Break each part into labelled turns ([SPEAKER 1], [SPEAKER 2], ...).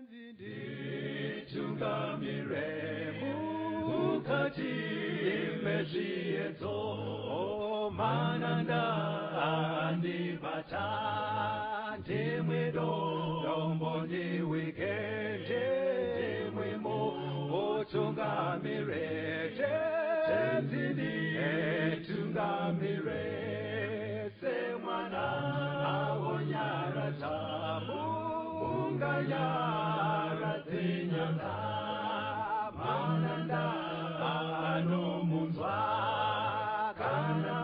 [SPEAKER 1] Nditungamire mukati mezviedzo, mananda andibata, ndimwe dombo ndiwike, ndimwe mutungamire, Tenzi nditungamire, semwana awonyaradza munganyaradze nyanga, mananda anomunzwa kana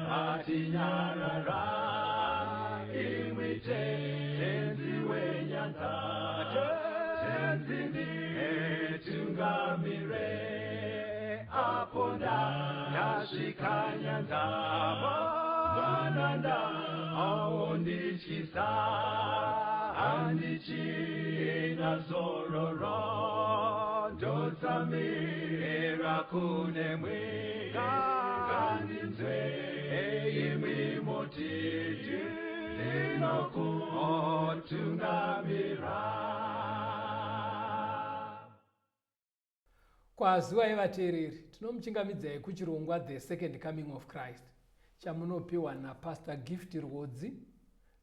[SPEAKER 1] matinyarara, imwi Tenzi wenyanza, Tenzi nditungamire, apo ndasvika nyanza, mananda aondityisa, handichina zororo, ndotsamira kunemwi, ngandinzwe imwi moti ndinokutungamira.
[SPEAKER 2] Kwaziwai vateereri, tinomuchingamidzai kuchirongwa The Second Coming of Christ chamunopiwa naPastor Gift Rwodzi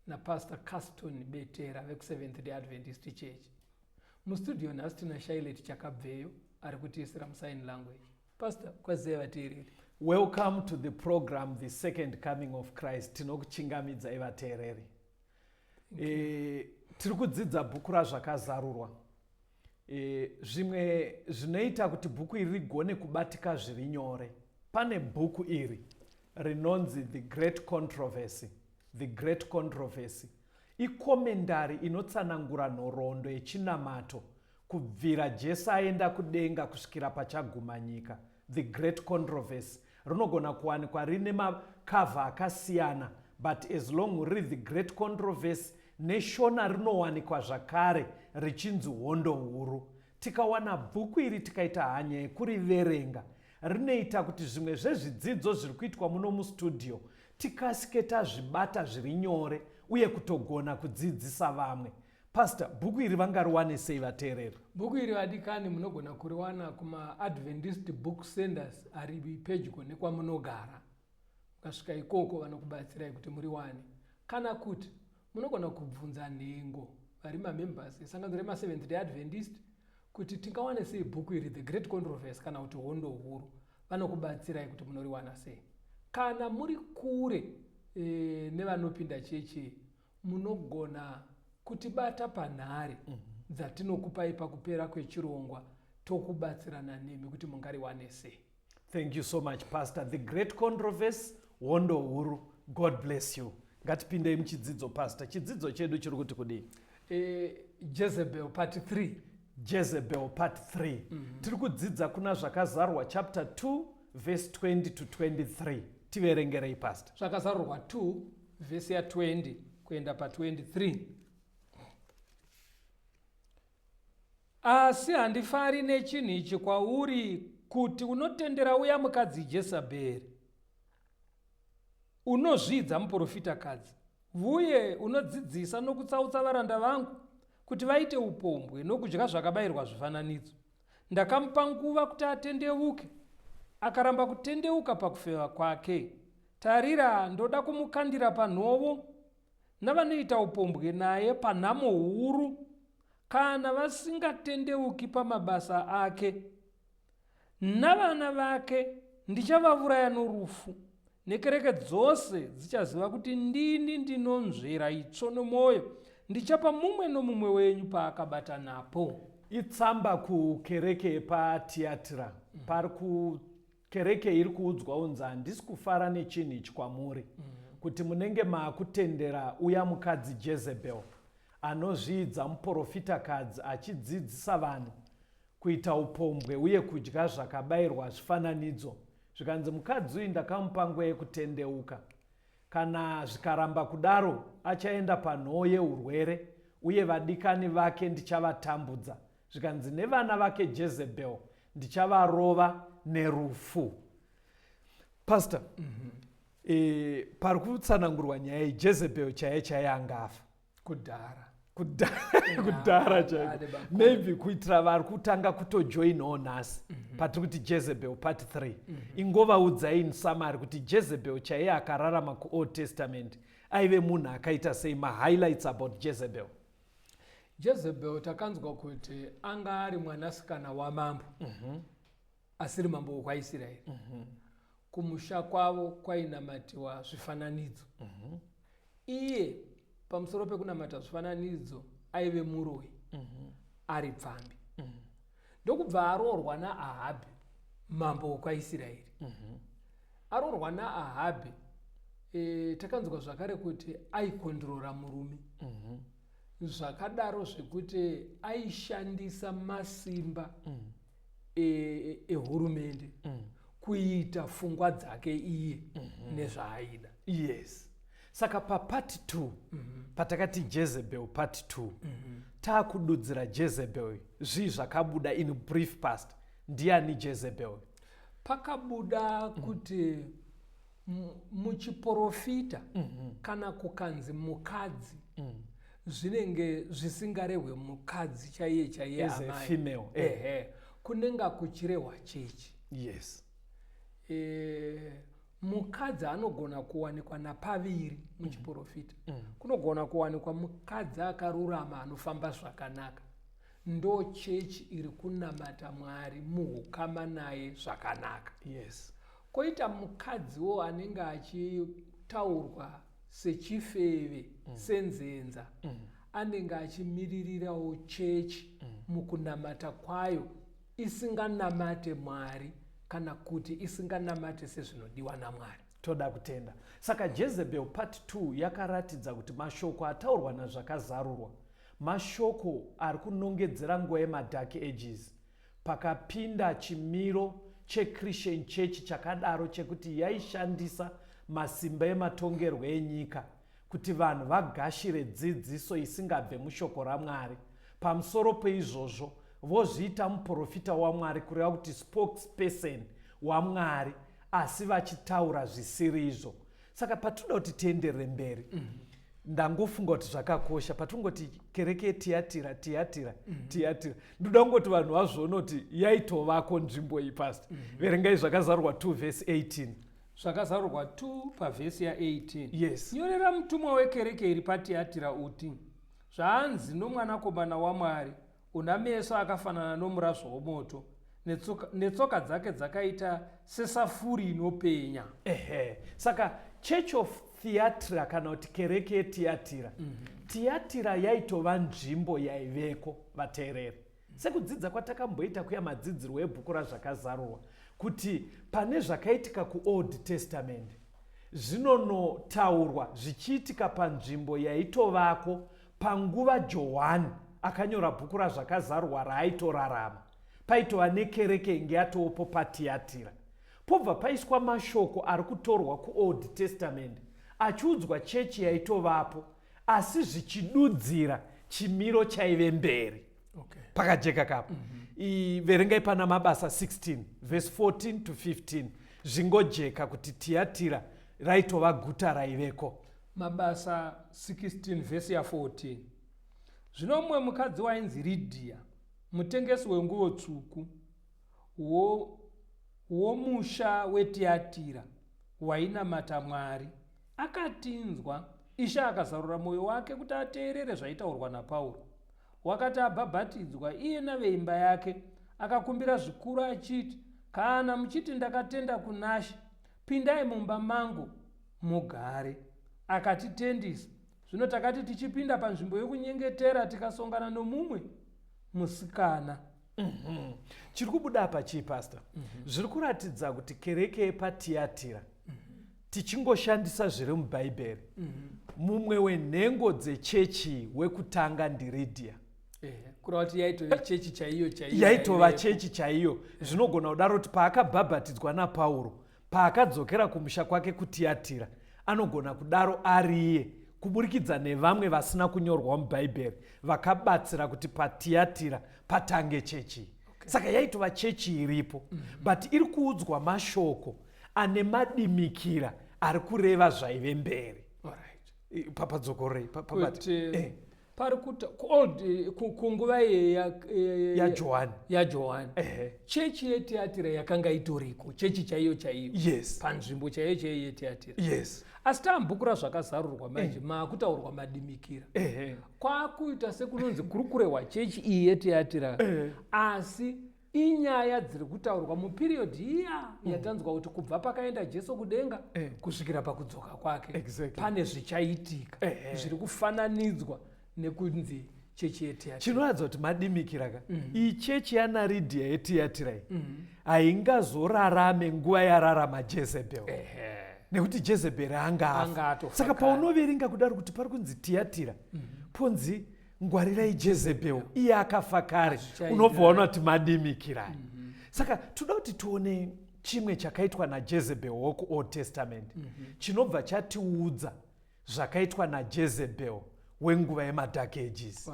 [SPEAKER 2] naPastor Caston Betera vekuSeventh Day Adventist Church. Mustudio nhasi tina Shailet Chakabveyo ari kutiisira musign language. Pastor, kwazivai vateereri.
[SPEAKER 3] Welcome to the program The Second Coming of Christ. Tinokuchingamidzai vateereri. E, tiri kudzidza bhuku raZvakazarurwa. E, zvimwe zvinoita kuti bhuku iri rigone kubatika zviri nyore. Pane bhuku iri rinonzi The Great Controversy. The Great Controversy ikomendari inotsanangura nhoroondo yechinamato kubvira Jesu aenda kudenga kusvikira pachaguma nyika. The Great Controversy rinogona kuwanikwa rine makavha akasiyana, but as long riri The Great Controversy neShona rinowanikwa zvakare richinzi Hondo Huru. Tikawana bhuku iri tikaita hanya yekuriverenga, rinoita kuti zvimwe zvezvidzidzo zviri kuitwa muno mustudio tikasike tazvibata zviri nyore uye kutogona kudzidzisa vamwe. Pastor, bhuku iri vangariwane sei vateereri?
[SPEAKER 2] Bhuku iri vadikani munogona kuriwana kumaAdventist book centers ari pedyo nekwamunogara. Mukasvika ikoko vanokubatsirai kuti muriwane. Kana kuti munogona kubvunza nhengo vari mamembers esangano remaSeventh Day Adventist kuti tingawane sei bhuku iri The Great Controversy kana kuti Hondo Huru. Vanokubatsirai kuti munoriwana sei. Kana muri kure e, nevanopinda chechi munogona kutibata panhare dzatinokupai pakupera kwechirongwa tokubatsirana nemi kuti mungariwane sei.
[SPEAKER 3] Thank you so much, Pastor. The Great Controversy, Hondo Huru. God bless you. Ngatipindei muchidzidzo, Pastor. Chidzidzo chedu chiri kuti kudii?
[SPEAKER 2] Jezebel part 3.
[SPEAKER 3] Jezebel part 3. Tiri kudzidza kuna Zvakazarurwa chapter 2 verse 20 to 23. Tiverengerei, Pastor.
[SPEAKER 2] Zvakazarurwa 2 vhesi ya 20 kuenda pa 23. Asi handifari nechinhu ichi kwauri, kuti unotendera uya mukadzi Jezebheri, unozvidza muprofitakadzi, vuye unodzidzisa nokutsautsa varanda vangu kuti vaite upombwe nokudya zvakabayirwa zvifananidzo. Ndakamupa nguva kuti atendeuke, akaramba kutendeuka pakufeva kwake. Tarira, ndoda kumukandira panhovo, navanoita upombwe naye panhamo huru, kana vasingatendeuki pamabasa ake. Navana vake ndichavavuraya norufu, nekereke dzose dzichaziva kuti ndini ndinonzvera itsvo nomwoyo, ndichapa mumwe nomumwe wenyu paakabata napo.
[SPEAKER 3] Itsamba kukereke yepaTiatira. Pari kukereke iri kuudzwa unzi handisi kufara nechinhu ichi kwamuri, kuti munenge maakutendera uya mukadzi Jezebel anozviidza muprofitakadzi achidzidzisa vanhu kuita upombwe uye kudya zvakabairwa zvifananidzo. Zvikanzi mukadzi uyu ndakamupa nguva yekutendeuka, kana zvikaramba kudaro achaenda panhoo yeurwere uye vadikani vake ndichavatambudza. Zvikanzi nevana vake Jezebel ndichavarova nerufu. Pastor, pari kutsanangurwa nyaya iyi, Jezebel chaiye chaiye angafa
[SPEAKER 2] kudhara.
[SPEAKER 3] Kudhara chaiko, maybe kuitira vari kutanga kutojoinawo nhasi. Patiri kuti Jezebel part 3, ingovaudzai in summary kuti Jezebel chaiye akararama kuOld Testament aive munhu akaita sei, mahighlights about Jezebel.
[SPEAKER 2] Jezebel takanzwa kuti anga ari mwanasikana wamambo asiri mambo wokwaIsraeri. Kumusha kwavo kwainamatiwa zvifananidzo. Iye pamusoro pekunamata zvifananidzo aive muroyi, ari pfambi. Ndokubva aroorwa naAhabhi, mambo wokwaIsraeri. Aroorwa naAhabhi, takanzwa zvakare kuti aikondrora murume zvakadaro zvekuti aishandisa masimba ehurumende kuita pfungwa dzake iye nezvaaida.
[SPEAKER 3] Yes, saka papart 2 patakati Jezebel part 2, taakududzira Jezebel. Zvii zvakabuda in brief, past? Ndiani Jezebel?
[SPEAKER 2] Pakabuda kuti muchiprofita kana kukanzi mukadzi, zvinenge zvisingarehwe mukadzi chaiye chaiye.
[SPEAKER 3] As a
[SPEAKER 2] amai.
[SPEAKER 3] Female.
[SPEAKER 2] Ehe, kunenge kuchirehwa chechi. Mukadzi anogona kuwanikwa napaviri muchiprofita. Kunogona kuwanikwa mukadzi akarurama anofamba zvakanaka, ndo chechi iri kunamata Mwari muukama naye zvakanaka. Koita mukadziwo anenge achitaurwa sechifeve, senzenza, anenge achimiririrawo chechi mukunamata kwayo isinganamate Mwari kana kuti isinganamate sezvinodiwa naMwari.
[SPEAKER 3] Toda kutenda. Saka Jezebel part 2 yakaratidza kuti mashoko ataurwa naZvakazarurwa mashoko ari kunongedzera nguva yemaDark Ages, pakapinda chimiro cheChristian Church chakadaro chekuti yaishandisa masimba ematongerwo enyika kuti vanhu vagashire dzidziso isingabve mushoko raMwari. Pamusoro peizvozvo, vozviita muprofita waMwari, kureva kuti spokesperson waMwari, asi vachitaura zvisiri izvo. Saka patinoda kuti tienderere mberi, ndangofunga kuti zvakakosha patingoti kereke yeTiyatira, Tiyatira, Tiyatira. Ndoda kungoti vanhu vazviona kuti yaitovako nzvimbo iyi, past. Verengai Zvakazarurwa 2 vhesi 18.
[SPEAKER 2] Zvakazarurwa 2 pavhesi ya18.
[SPEAKER 3] Yes.
[SPEAKER 2] Nyorera mutumwa wekereke iri paTiyatira uti: Zvaanzi noMwanakomana waMwari, una meso akafanana nomurazvo womoto, netsoka dzake dzakaita sesafuri inopenya.
[SPEAKER 3] Ehe, saka Church of Thyatira kana kuti kereke yeTiyatira, Tiyatira yaitova nzvimbo yaiveko, vateereri. Sekudzidza kwatakamboita kuya madzidzirwo ebhuku raZvakazarurwa, kuti pane zvakaitika kuOld Testament zvinonotaurwa zvichiitika panzvimbo yaitovako panguva Johani akanyora bhuku raZvakazarurwa raaitorarama. Paitova nekereke inge yatopo paTiyatira, pobva paiswa mashoko ari kutorwa kuOld Testament achiudzwa chechi yaitovapo, asi zvichidudzira chimiro chaive mberi. Pakajeka kapo? Verengai pana Mabasa 16 verse 14 to 15, zvingojeka kuti Tiyatira raitova guta raiveko.
[SPEAKER 2] Mabasa 16 vhesi ya14: Zvino mumwe mukadzi wainzi Ridhiya, mutengesi wenguo tsvuku, womusha weTiyatira, wainamata Mwari, akatinzwa. Ishe akazarura mwoyo wake kuti ateerere zvaitaurwa naPauro. Wakati abhabhatidzwa, iye naveimba yake, akakumbira zvikuru achiti, "Kana muchiti ndakatenda kunaShe, pindai mumba mangu mugare." Akatitendisa. Zvino takati tichipinda panzvimbo yokunyengetera, tikasongana nomumwe musikana.
[SPEAKER 3] Chiri kubuda apa chii, pastor? Zviri kuratidza kuti kereke yepaTiyatira, tichingoshandisa zviri mubhaibheri, mumwe wenhengo dzechechi wekutanga ndiRidhia.
[SPEAKER 2] Kureva kuti yaitove chechi chaiyo chaiyo.
[SPEAKER 3] Yaitova
[SPEAKER 2] yaivepo.
[SPEAKER 3] Chechi chaiyo. Zvinogona kudaro kuti paakabhabhatidzwa naPauro, paakadzokera kumusha kwake kuTiyatira, anogona kudaro ariye, kuburikidza nevamwe vasina kunyorwa mubhaibheri, vakabatsira kuti paTiyatira patange chechi. Saka yaitova chechi iripo, but iri kuudzwa mashoko ane madimikira ari kureva zvaive mberi. Papadzokorei
[SPEAKER 2] Kuti Pari kuta kuold eh, kunguva
[SPEAKER 3] yaJohani.
[SPEAKER 2] YaJohani chechi yeTiatira yakanga itoriko, chechi chaiyo chaiyo, panzvimbo chaiyo chaiyo yeTiatira. Asi taambhuku raZvakazarurwa manje, maakutaurwa madimikira. Kwakuita sekunonzi kuri kurehwa chechi iyi yeTiatira, asi inyaya dziri kutaurwa muperiod iya yatanzwa kuti kubva pakaenda Jesu kudenga kusvikira pakudzoka kwake, pane zvichaitika zviri kufananidzwa nekunzi chechi yeTiatira.
[SPEAKER 3] Chinoratidza kuti madimikira ka, iyi chechi yanaRidhia yeTiatira iyi haingazorarame nguva yararama Jezebel, nekuti Jezebheri anga
[SPEAKER 2] Anga
[SPEAKER 3] afa.
[SPEAKER 2] atofa
[SPEAKER 3] Saka
[SPEAKER 2] kare.
[SPEAKER 3] paunoverenga kudaro kuti pari kunzi Tiatira, ponzi ngwarirai Jezebel, iye akafa kare,
[SPEAKER 2] Hazvichaenderani.
[SPEAKER 3] unobva waona kuti madimikirani. Saka toda kuti tione chimwe chakaitwa naJezebel wokuOld Testament chinobva chatiudza zvakaitwa naJezebel wenguva yemaDark Ages.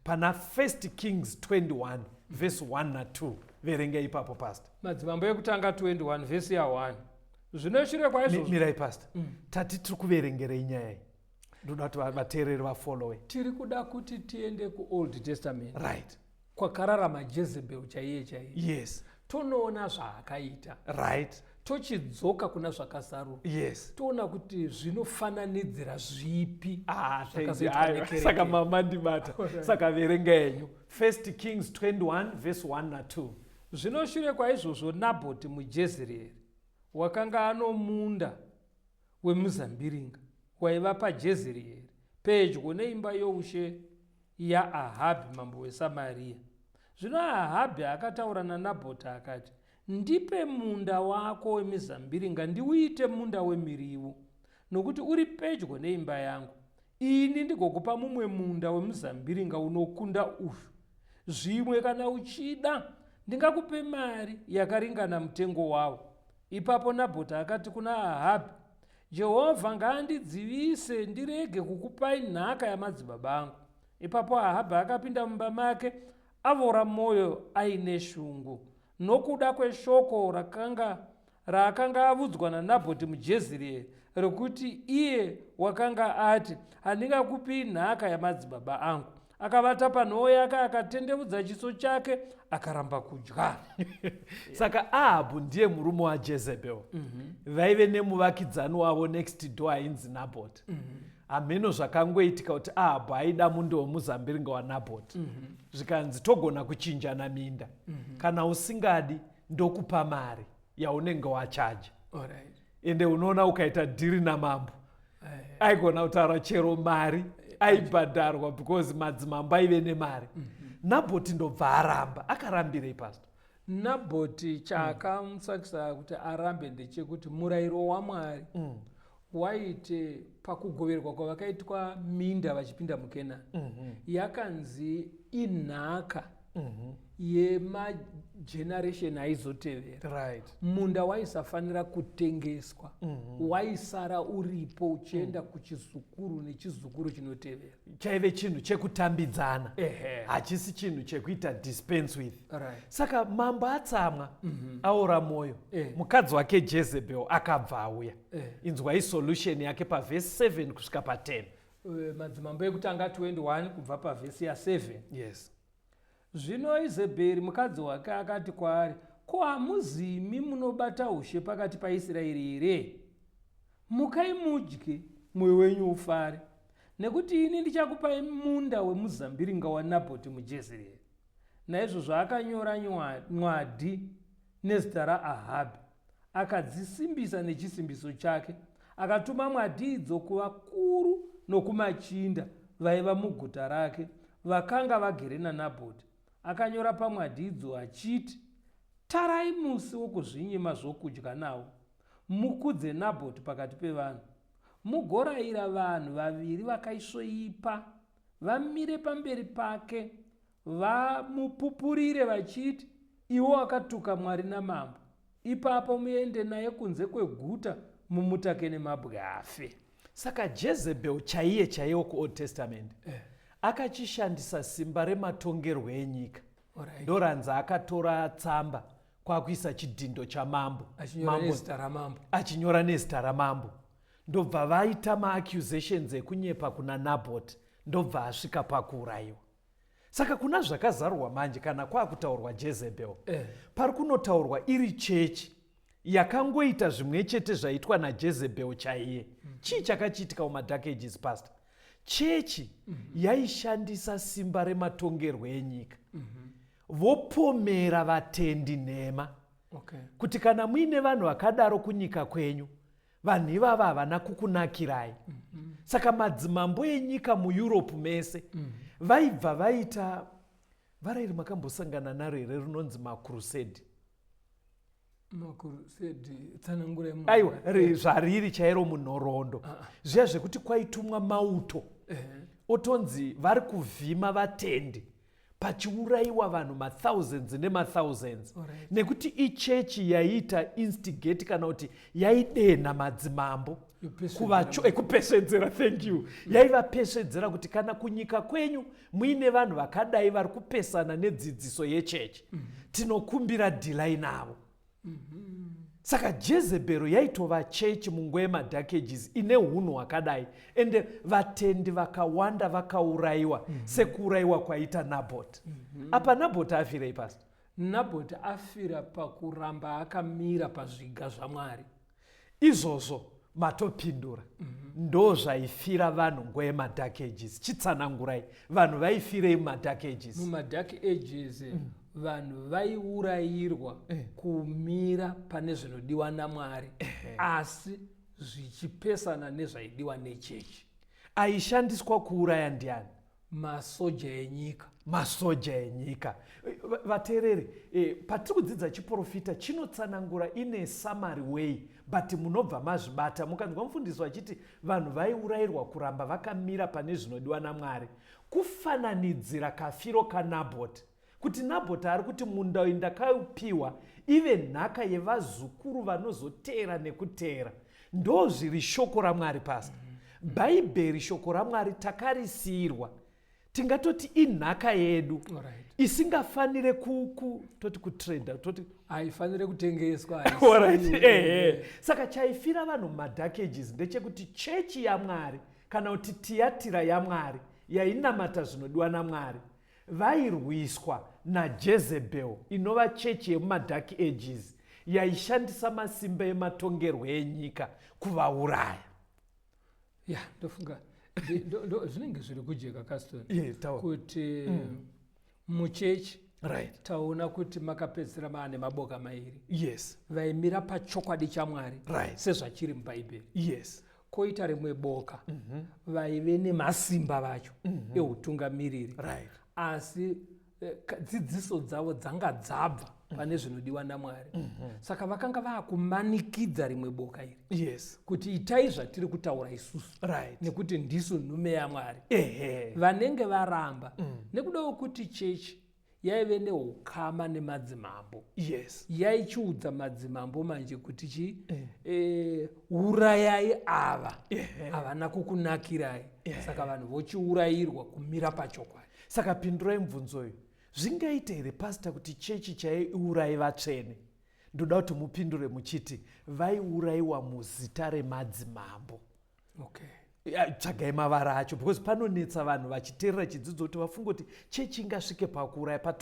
[SPEAKER 3] Pana First Kings 21 verse 1 na2, verenga ipapo, Pastor.
[SPEAKER 2] Madzimambo Ekutanga 21 vhesi ya1. Zvino shure kwaizvozvo
[SPEAKER 3] Mirai, Pastor. Tati tiri kuverengerei nyaya iyi? Ndoda kuti vateereri vafollowe.
[SPEAKER 2] Tiri kuda kuti tiende kuOld Testament, kwakararama Jezebel chaiye chaiye, tonoona zvaakaita, tochidzoka kuna Zvakazarurwa, toona kuti zvinofananidzira zvipi
[SPEAKER 3] Ah, thank you.
[SPEAKER 2] zvakazoitwa
[SPEAKER 3] Aiwa,
[SPEAKER 2] nekereke.
[SPEAKER 3] Saka mamandibata. Saka verenga yenyu First Kings 21 verse 1 na2.
[SPEAKER 2] Zvino shure kwaizvozvo, Nabhoti muJezreeri wakanga ano munda wemuzambiringa waiva paJezreeri, pedyo neimba youshe yaAhabhi mambo weSamaria. Zvino Ahabhi akataura naNabhoti akati, "Ndipe munda wako wemizambiringa ndiuite munda wemiriwo, nokuti uri pedyo neimba yangu, ini ndigokupa mumwe munda wemuzambiringa unokunda uyu. Zvimwe kana uchida, ndingakupe mari yakaringana mutengo wawo." Ipapo Nabhoti akati kuna Ahabhi, "Jehovha ngaandidzivise ndirege kukupai nhaka yamadzibaba angu." Ipapo Ahabhi akapinda mumba make avora mwoyo aine shungu nokuda kweshoko rakanga raakanga avudzwa naNabhoti muJezreeri, rokuti iye wakanga ati, "Handingakupi nhaka yamadzibaba angu." Akavata panhoo yake, akatendeudza chiso chake, akaramba kudya.
[SPEAKER 3] Saka Ahabhu ndiye murume waJezebel. Vaive nemuvakidzani wavo next door ainzi Nabhot. Hameno zvakangoitika kuti Ahabhu aida munda wemuzambiringa waNabhot. Zvikanzi togona kuchinjana minda, kana usingadi ndokupa mari yaunenge wachaja. Ende unoona ukaita deal namambo, aigona kutaura chero mari aibhadharwa, because madzimambo aive nemari. Nabhoti ndobva aramba. Akarambirei, Pastor?
[SPEAKER 2] Nabhoti chaakamusakisa kuti arambe ndechekuti murayiro waMwari waite pakugoverwa kwavakaitwa minda vachipinda muKenani, yakanzi inhaka yemageneration aizotevera. Munda waisafanira kutengeswa, waisara uripo uchienda kuchizukuru nechizukuru chinotevera.
[SPEAKER 3] Chaive chinhu chekutambidzana, hachisi chinhu chekuita dispense with. Saka mambo atsamwa, aora mwoyo, mukadzi wake Jezebel akabva auya. Inzwai solution yake pavhesi 7 kusvika pa10.
[SPEAKER 2] Madzimambo Ekutanga 21 kubva pavhesi ya7.
[SPEAKER 3] Yes.
[SPEAKER 2] Zvino Izebheri mukadzi wake akati kwaari, "Ko hamuzimi munobata ushe pakati paIsraeri here? Mukai mudye, mwoyo wenyu ufare, nekuti ini ndichakupai munda wemuzambiringa waNabhoti muJezreeri." Naizvozvo akanyora mwadhi nezita raAhabhi, akadzisimbisa nechisimbiso chake, akatuma mwadhi idzo kuvakuru nokumachinda vaiva muguta rake vakanga vagere naNabhoti. Akanyora pamwadhi idzo achiti, "Tarai musi wokuzvinyima zvokudya nawo, mukudze Nabhoti pakati pevanhu. Mugorayira vanhu vaviri vakaisvoipa vamire pamberi pake vamupupurire vachiti, 'Iwe wakatuka Mwari namambo.' Ipapo muende naye kunze kweguta, mumutake nemabwe afe."
[SPEAKER 3] Saka Jezebel chaiye chaiwo kuOld Testament akachishandisa simba rematongerwo enyika. Ndoranzi akatora tsamba kwakuisa chidhindo chamambo.
[SPEAKER 2] Achinyora nezita ramambo.
[SPEAKER 3] Achinyora nezita ramambo, ndobva vaita maaccusations ekunyepa kuna Nabhot. Ndobva asvika pakuurayiwa. Saka kuna zvakazarurwa manje kana kwakutaurwa Jezebel, pari kunotaurwa iri chechi yakangoita zvimwe chete zvaitwa naJezebel chaiye. Chii chakachiitika mumadark ages, pastor? Chechi yaishandisa simba rematongerwo enyika, vopomera vatendi nhema kuti kana muine vanhu vakadaro kunyika kwenyu, vanhu ivava havana kukunakirai. Saka madzimambo enyika muEurope mese vaibva vaita varairi. Makambosangana naro here rinonzi macrusade?
[SPEAKER 2] Macrusade, tsanangurai.
[SPEAKER 3] Aiwa, zvariri chairo munhoroondo, zviya zvekuti kwaitumwa mauto, otonzi vari kuvhima vatendi, pachiurayiwa vanhu mathousands nemathousands, nekuti ichechi yaiita instigate kana kuti yaidenha madzimambo kupesvedzera. Thank you. Yaivapesvedzera kuti kana kunyika kwenyu muine vanhu vakadai vari kupesana nedzidziso yechechi, tinokumbira dealai navo. Saka Jezebhero yaitova chechi munguva yemadark ages ine unhu hwakadai, ende vatendi vakawanda vakaurayiwa sekuurayiwa kwaita Nabot. Apa Nabot afirei, pastor?
[SPEAKER 2] Nabot afira pakuramba akamira pazviga zvaMwari.
[SPEAKER 3] Izvozvo matopindura. Ndo zvaifira vanhu nguva yemadark ages. Chitsanangurai, vanhu vaifirei mumadark ages?
[SPEAKER 2] Mumadark ages, vanhu vaiurayirwa kumira pane zvinodiwa naMwari, asi zvichipesana nezvaidiwa nechechi.
[SPEAKER 3] Aishandiswa kuuraya ndiani?
[SPEAKER 2] Masoja enyika.
[SPEAKER 3] Masoja enyika. Vateereri, patiri kudzidza chiprofita chinotsanangura ine summary way, but munobva mazvibata mukanzwa mufundisi vachiti vanhu vaiurayirwa kuramba vakamira pane zvinodiwa naMwari, kufananidzira kafiro kaNabot, kuti Nabhoti ari kuti munda uyu ndakaupiwa ive nhaka yevazukuru vanozoteera nekuteera. Ndo zviri shoko raMwari, pastor. Bhaibheri shoko raMwari, takarisiyirwa, tingatoti inhaka yedu isingafanire toti kutrenda, toti
[SPEAKER 2] haifanire kutengeswa.
[SPEAKER 3] Alright, ehe. Saka chaifira vanhu mumadark ages ndechekuti chechi yaMwari kana kuti Tiyatira yaMwari yainamata zvinodiwa naMwari vairwiswa naJezebel, inova chechi yemumadark ages yaishandisa masimba ematongerwo enyika kuvauraya.
[SPEAKER 2] Ya, ndofunga zvinenge zviri kujeka, Caston,
[SPEAKER 3] Yeah, taura.
[SPEAKER 2] kuti muchechi taona kuti makapedzisira maane maboka mairi, vaimira pachokwadi chaMwari sezvachiri muBhaibheri, koita rimwe boka vaive nemasimba vacho eutungamiriri, asi dzidziso dzavo dzanga dzabva pane zvinodiwa naMwari. Saka vakanga vaakumanikidza rimwe boka iri kuti itai zvatiri kutaura isusu, nekuti ndisu nhume yaMwari. Vanenge varamba nekudawo kuti chechi yaive neukama nemadzimambo, yaichiudza madzimambo manje kuti chi urayai ava, havana kukunakirai. Saka vanhu vochiurayirwa kumira pachokwadi.
[SPEAKER 3] Saka pindurai mubvunzo uyu: zvingaita here, pastor, kuti chechi chaiurai vatsvene? Ndoda kuti mupindure muchiti vaiurayiwa muzita remadzimambo. Ya, tsvagai mavara acho, because panonetsa vanhu vachiteerera chidzidzo kuti vafunge kuti chechi ingasvike pakuuraya.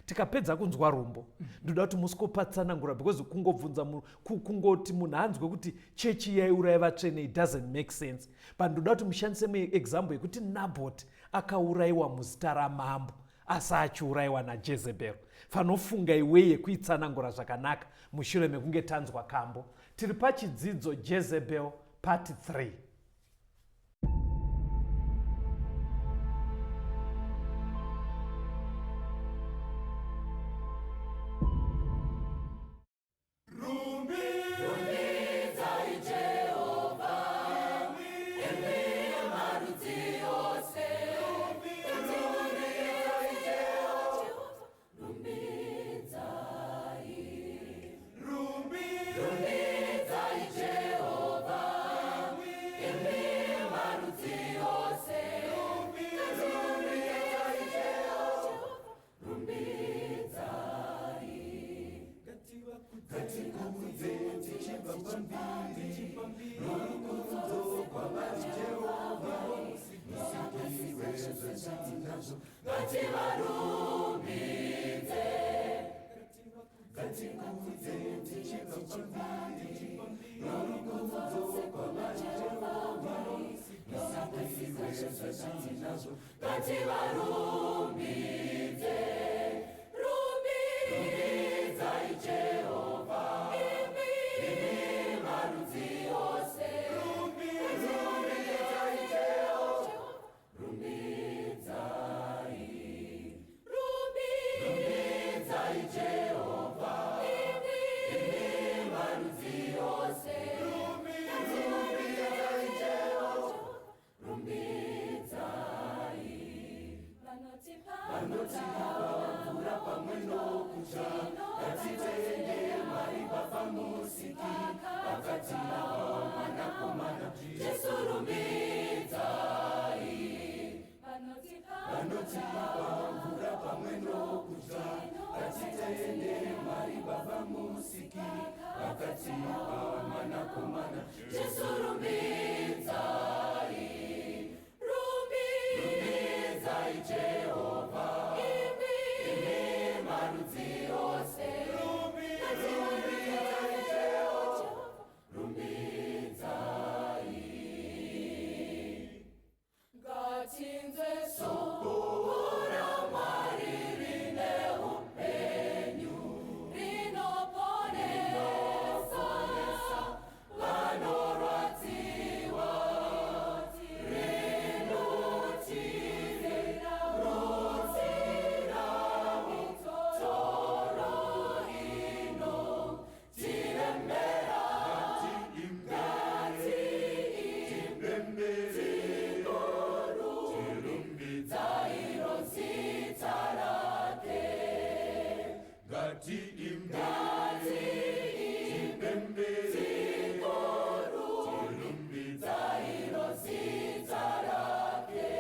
[SPEAKER 3] Tikapedza kunzwa rumbo, ndoda kuti musingopatsanangura, because kungobvunza kungoti munhu anzwe kuti chechi yaiuraya vatsvene, it doesn't make sense. But ndoda kuti mushandise muexample yekuti Nabot akaurayiwa muzita ramambo, asi achiurayiwa naJezebel. Fanofunga iwei yekuitsanangura zvakanaka mushure mekunge tanzwa kambo. Tiri pachidzidzo Jezebel part 3.
[SPEAKER 1] Ngativarumbidze. Ngatikudze tichibva kwambiri, norukudzo kuna Jehovha Mwari, nosakasika zvose zvatinazvo. Ngativarumbidze. Rumbidzai Jehovha, imi marudzi ose. Rumbidzai Jehovha. Rumbidzai, rumbidzai Jehovha, imi marudzi ose. Rumbidzai Jehovha, rumbidzai. Vanotipa mvura pamwe nokudya, ngatitende Mwari Baba Musiki, vakatipa Mwanakomana Jesu, rumbidzai. Vanotipa mvura pamwe nokudya, ngatitende Mwari Baba Musiki, vakatipa Mwanakomana Jesu, rumbidzai. Rumbidzai Jehovha, imi marudzi ose. Rumbidzai Jehovha, rumbidzai. Ngatinzwe shoko raMwari rine upenyu, rinoponesa vanorwadziwa, rinotirutsira mitoro inotiremera. Ngatiimbe, tinorumbidza iro zita rake. Ngatiimbe, tinorumbidza iro zita rake.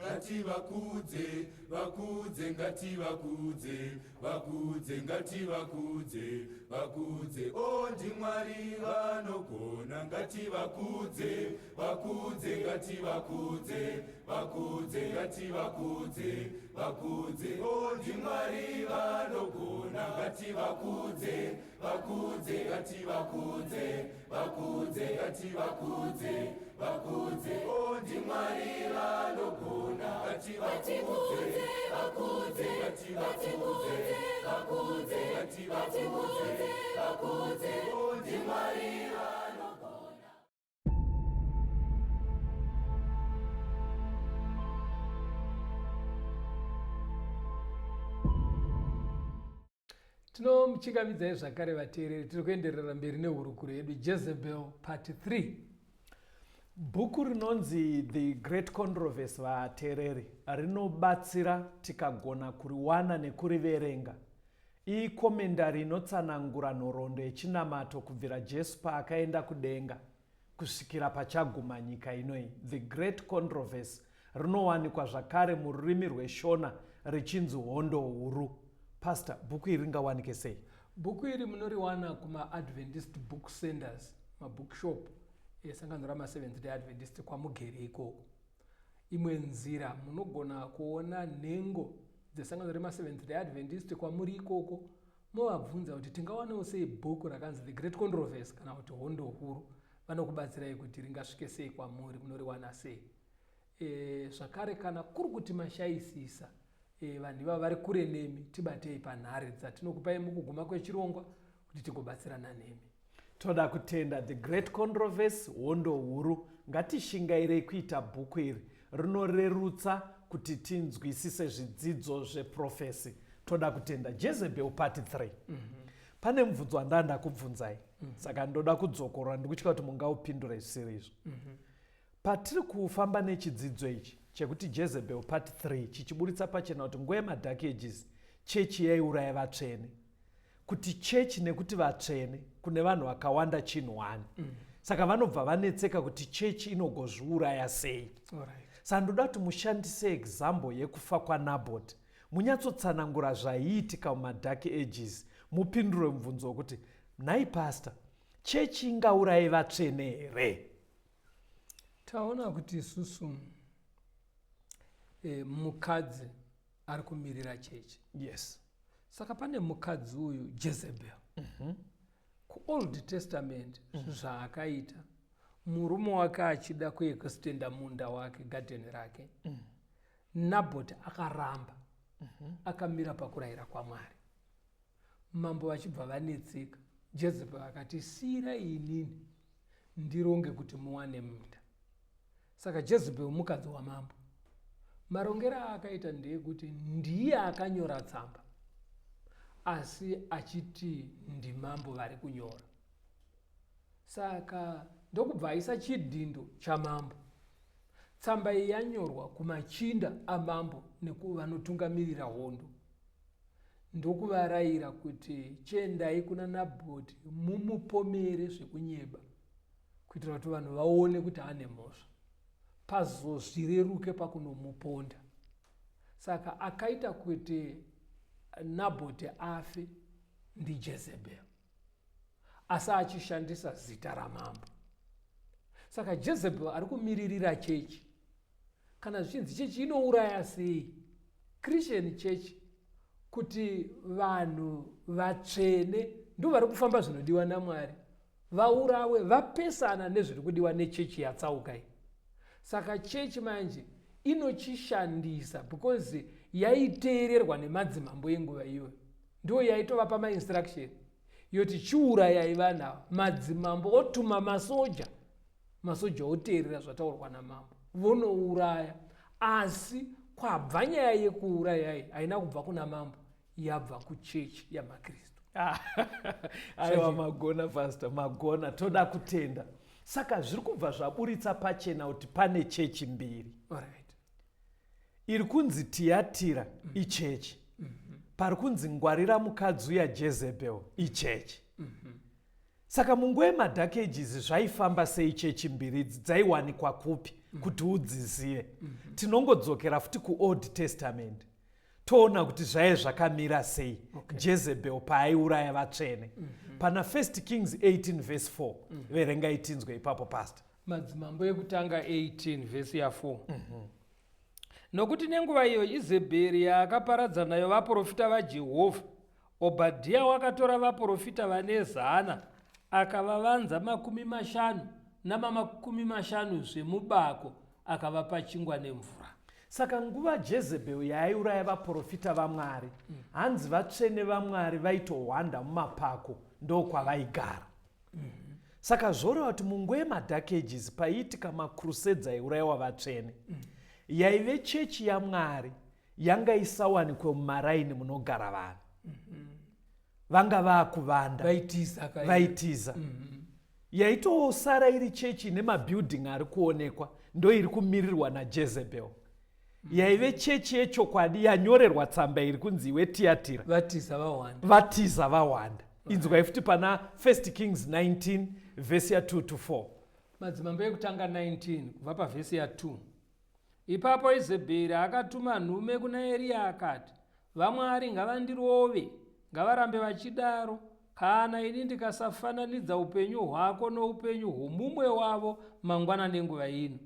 [SPEAKER 1] Ngativakudze, vakudze, ngativakudze, vakudze, ngativakudze, vakudze. O ndiMwari vanogona. Ngativakudze, vakudze, ngativakudze, vakudze, ngativakudze, vakudze. O ndiMwari vanogona. Ngativakudze, vakudze, ngativakudze, vakudze, ngativakudze, vakudze. O ndiMwari vanogona. Ngativakudze, vakudze, ngativakudze, vakudze, ngativakudze, vakudze. O ndiMwari vanogona.
[SPEAKER 2] Tinomuchingamidzai zvakare vateereri, tiri kuenderera mberi nehurukuro yedu Jezebel part 3.
[SPEAKER 3] Bhuku rinonzi The Great Controversy, vateereri, rinobatsira tikagona kuriwana nekuriverenga. Iyi commentary inotsanangura nhoroondo yechinamato kubvira Jesu paakaenda kudenga kusvikira pachaguma nyika inoyi. The Great Controversy rinowanikwa zvakare mururimi rweShona richinzi Hondo Huru. Pastor, bhuku iri ringawanike sei?
[SPEAKER 2] Bhuku iri munoriwana kumaAdventist book centers, mabookshop esangano ramaSeventh Day Adventist kwamugere ikoko. Imwe nzira, munogona kuona nhengo dzesangano remaSeventh Day Adventist kwamuri ikoko, movabvunza kuti tingawanawo sei bhuku rakanzi The Great Controversy kana kuti Hondo Huru. Vanokubatsirai kuti ringasvike sei kwamuri, munoriwana sei. Zvakare kana kuri kuti mashayisisa, vanhu ivava vari kure nemi, tibatei panhare dzatinokupai mukuguma kwechirongwa kuti tigobatsirana nemi.
[SPEAKER 3] Toda kutenda The Great Controversy, Hondo Huru. Ngatishingairei kuita bhuku iri, rinorerutsa kuti tinzwisise zvidzidzo zveprofesi. Toda kutenda. Jezebel part 3. Pane mubvunzo wandanga ndakubvunzai, saka ndoda kudzokorora, ndikutya kuti mungaupindure zvisiri izvo. Patiri kufamba nechidzidzo ichi chekuti Jezebel part 3, chichiburitsa pachena kuti nguva yemadark ages chechi yaiuraya vatsvene, kuti chechi nekuti vatsvene kune vanhu vakawanda chinhu one. Saka vanobva vanetseka kuti chechi inogozviuraya sei. Saka ndoda kuti mushandise example yekufa kwaNabot, munyatsotsanangura zvaiitika mumadark ages, mupindure mubvunzo wekuti nhai pastor, chechi ingauraye vatsvene here?
[SPEAKER 2] Taona kuti isusu Mukadzi ari kumirira chechi. Saka pane mukadzi uyu Jezebel. KuOld Testament, zvaakaita, murume wake achida kuextenda munda wake, gadheni rake, Nabhoti akaramba. Akamira pakurayira kwaMwari. Mambo vachibva vanetseka. Jezebel akati, "Siyirai inini ndironge kuti muwane munda." Saka Jezebel mukadzi wamambo. Marongero aakaita ndeyekuti ndiye akanyora tsamba, asi achiti ndimambo vari kunyora. Saka ndokubva aisa chidhindo chamambo. Tsamba iyi yanyorwa kumachinda amambo nekuvanotungamirira hondo, ndokuvarayira kuti, "Chiendai kuna Nabhoti mumupomere zvekunyeba, kuitira kuti vanhu vaone kuti ane mhosva, pazozvireruke pakunomuponda." Saka akaita kuti Nabhoti afe ndiJezebel, asi achishandisa zita ramambo. Saka Jezebel ari kumiririra chechi. Kana zvichinzi chechi inouraya sei, Christian church, kuti vanhu vatsvene ndo vari kufamba zvinodiwa naMwari vaurawe, vapesana nezviri kudiwa nechechi yatsauka iyi. Saka chechi manje inochishandisa because yaiteererwa nemadzimambo enguva iyoyo, ndo yaitovapa mainstruction yoti, "Chiurayai vanhu ava." Madzimambo otuma masoja, masoja oteerera zvataurwa namambo, vonouraya. Asi kwabva nyaya yekuurayai haina kubva kuna mambo, yabva kuchechi yamaKristu.
[SPEAKER 3] Aiwa, magona, Pastor, magona, toda kutenda. Saka zviri kubva zvaburitsa pachena kuti pane chechi mbiri. Iri kunzi Tiyatira ichechi, pari kunzi ngwarira mukadzi uya Jezebel ichechi. Saka munguva yemaDark Ages zvaifamba sei? Chechi mbiri idzi dzaiwanikwa kupi kuti udzizive? Tinongodzokera futi kuOld Testament, toona kuti zvaive zvakamira sei. Jezebel paaiuraya vatsvene, pana First Kings 18 verse 4, verengai tinzwe ipapo, Pastor.
[SPEAKER 2] Madzimambo Ekutanga 18 vhesi ya4. Nokuti nenguva iyo Izebheri yaakaparadza nayo vaprofita vaJehovha, Obhadhiya wakatora vaprofita vane 100, akavavanza 50 nama-50 zvemubako, akavapa chingwa nemvura.
[SPEAKER 3] Saka nguva Jezebel yaaiuraya vaprofita vaMwari, hanzi vatsvene vaMwari vaitohwanda mumapako, ndokwavaigara. Saka zvoreva kuti munguva yemaDark Ages, paiitika macrusades aiurayiwa vatsvene, yaive chechi yaMwari yanga isawanikwe mumaraini munogara vanhu, vanga vaakuvanda.
[SPEAKER 2] Vaitiza kai.
[SPEAKER 3] Vaitiza. Yaitosara iri chechi ine mabuilding ari kuonekwa, ndo iri kumirirwa naJezebel. Yaive chechi yechokwadi yanyorerwa tsamba iri kunzi, "Iwe Tiyatira,"
[SPEAKER 2] vatiza vawanda.
[SPEAKER 3] Vatiza vawanda. Inzwai futi pana First Kings 19 vhesi ya2 to 4.
[SPEAKER 2] Madzimambo Ekutanga 19 kubva pavhesi ya2. Ipapo Izebheri akatuma nhume kuna Eriya akati, "Vamwari ngavandirove, ngavarambe vachidaro, kana ini ndikasafananidza upenyu hwako noupenyu hwomumwe wavo mangwana nenguva ino."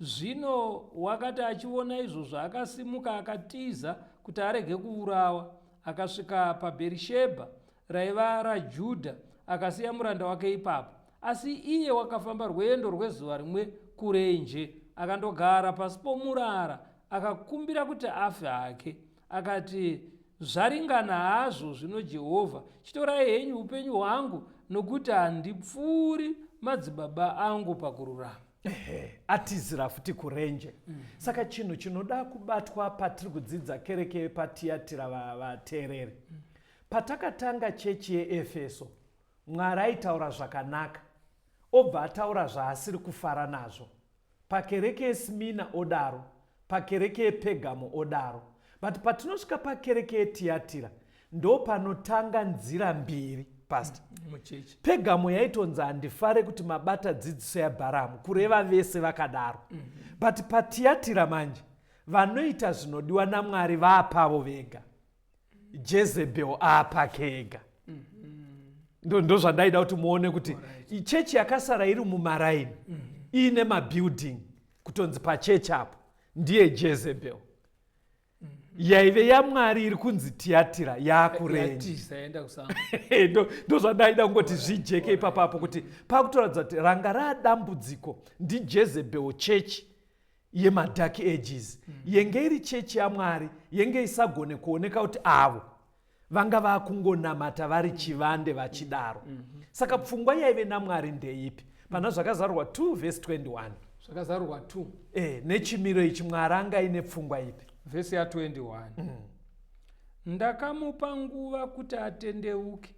[SPEAKER 2] Zvino wakati achiona izvozvo, akasimuka akatiza kuti arege kuurawa. Akasvika paBherishebha raiva raJudha, akasiya muranda wake ipapo. Asi iye wakafamba rwendo rwezuva rimwe kurenje, akandogara pasi pomurara, akakumbira kuti afe hake. Akati, "Zvaringana hazvo zvino, Jehovha, chitorai henyu upenyu hwangu, nokuti handipfuuri madzibaba angu pakururama."
[SPEAKER 3] Ehe, atizira futi kurenje. Saka chinhu chinoda kubatwa patiri kudzidza kereke yepaTiyatira, vateereri, patakatanga chechi yeEfeso, Mwari aitaura zvakanaka, obva ataura zvaasiri kufara nazvo. Pakereke yeSmina odaro, pakereke yePegamo odaro, but patinosvika pakereke yeTiyatira ndo panotanga nzira mbiri, Pastor.
[SPEAKER 2] Muchechi.
[SPEAKER 3] Pegamo yaitonzi, "Handifare kuti mabata dzidziso yaBharamu," kureva vese vakadaro. But paTiyatira manje vanoita zvinodiwa naMwari vaapavo vega, Jezebel aapake ega. Ndo zvandaida kuti muone kuti chechi yakasara iri mumaraini, iine mabuilding, kutonzi pachechi apo ndiye Jezebel. Yaive yaMwari iri kunzi Tiyatira yaakurenje.
[SPEAKER 2] Yatiza, yaenda kusango.
[SPEAKER 3] Ndozvandaida kungoti zvijeke ipapapo, kuti pakutoratidza kuti ranga raadambudziko ndiJezebel, chechi yemaDark Ages. Yenge iri chechi yaMwari yenge isagone kuoneka kuti avo vanga vakungonamata vari chivande vachidaro. Saka pfungwa yaive naMwari ndeipi pana Zvakazarurwa 2 vhesi 21?
[SPEAKER 2] Zvakazarurwa 2.
[SPEAKER 3] Nechimiro ichi, Mwari anga aine pfungwa ipi?
[SPEAKER 2] Vhesi ya21: "Ndakamupa nguva kuti atendeuke,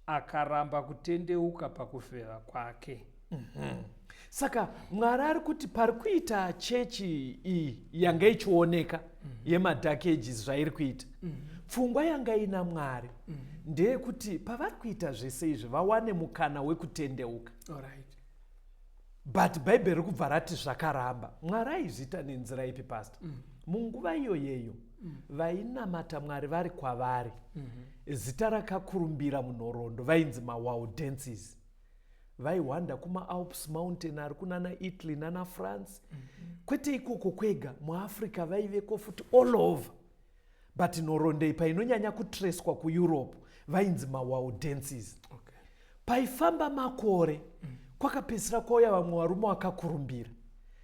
[SPEAKER 2] akaramba kutendeuka pakufeva kwake."
[SPEAKER 3] Saka Mwari ari kuti pari kuita chechi iyi yanga ichioneka yemaDark Ages zvairi kuita, pfungwa yanga ina Mwari ndeyekuti pavari kuita zvese izvi vawane mukana wekutendeuka. But Bhaibheri riri kubva rati zvakaramba. Mwari aizviita nenzira ipi, Pastor? Munguva iyoyeyo vainamata Mwari vari kwavari, zita rakakurumbira munhoroondo vainzi maWaldenses. Vaihwanda kumaAlps Mountain ari kunana Italy nana France. Kwete ikoko kwega, muAfrica vaiveko futi, all over, but nhoroondo iyi painonyanya kutreswa kuEurope vainzi maWaldenses. Paifamba makore, kwakapedzisira kwauya vamwe varume vakakurumbira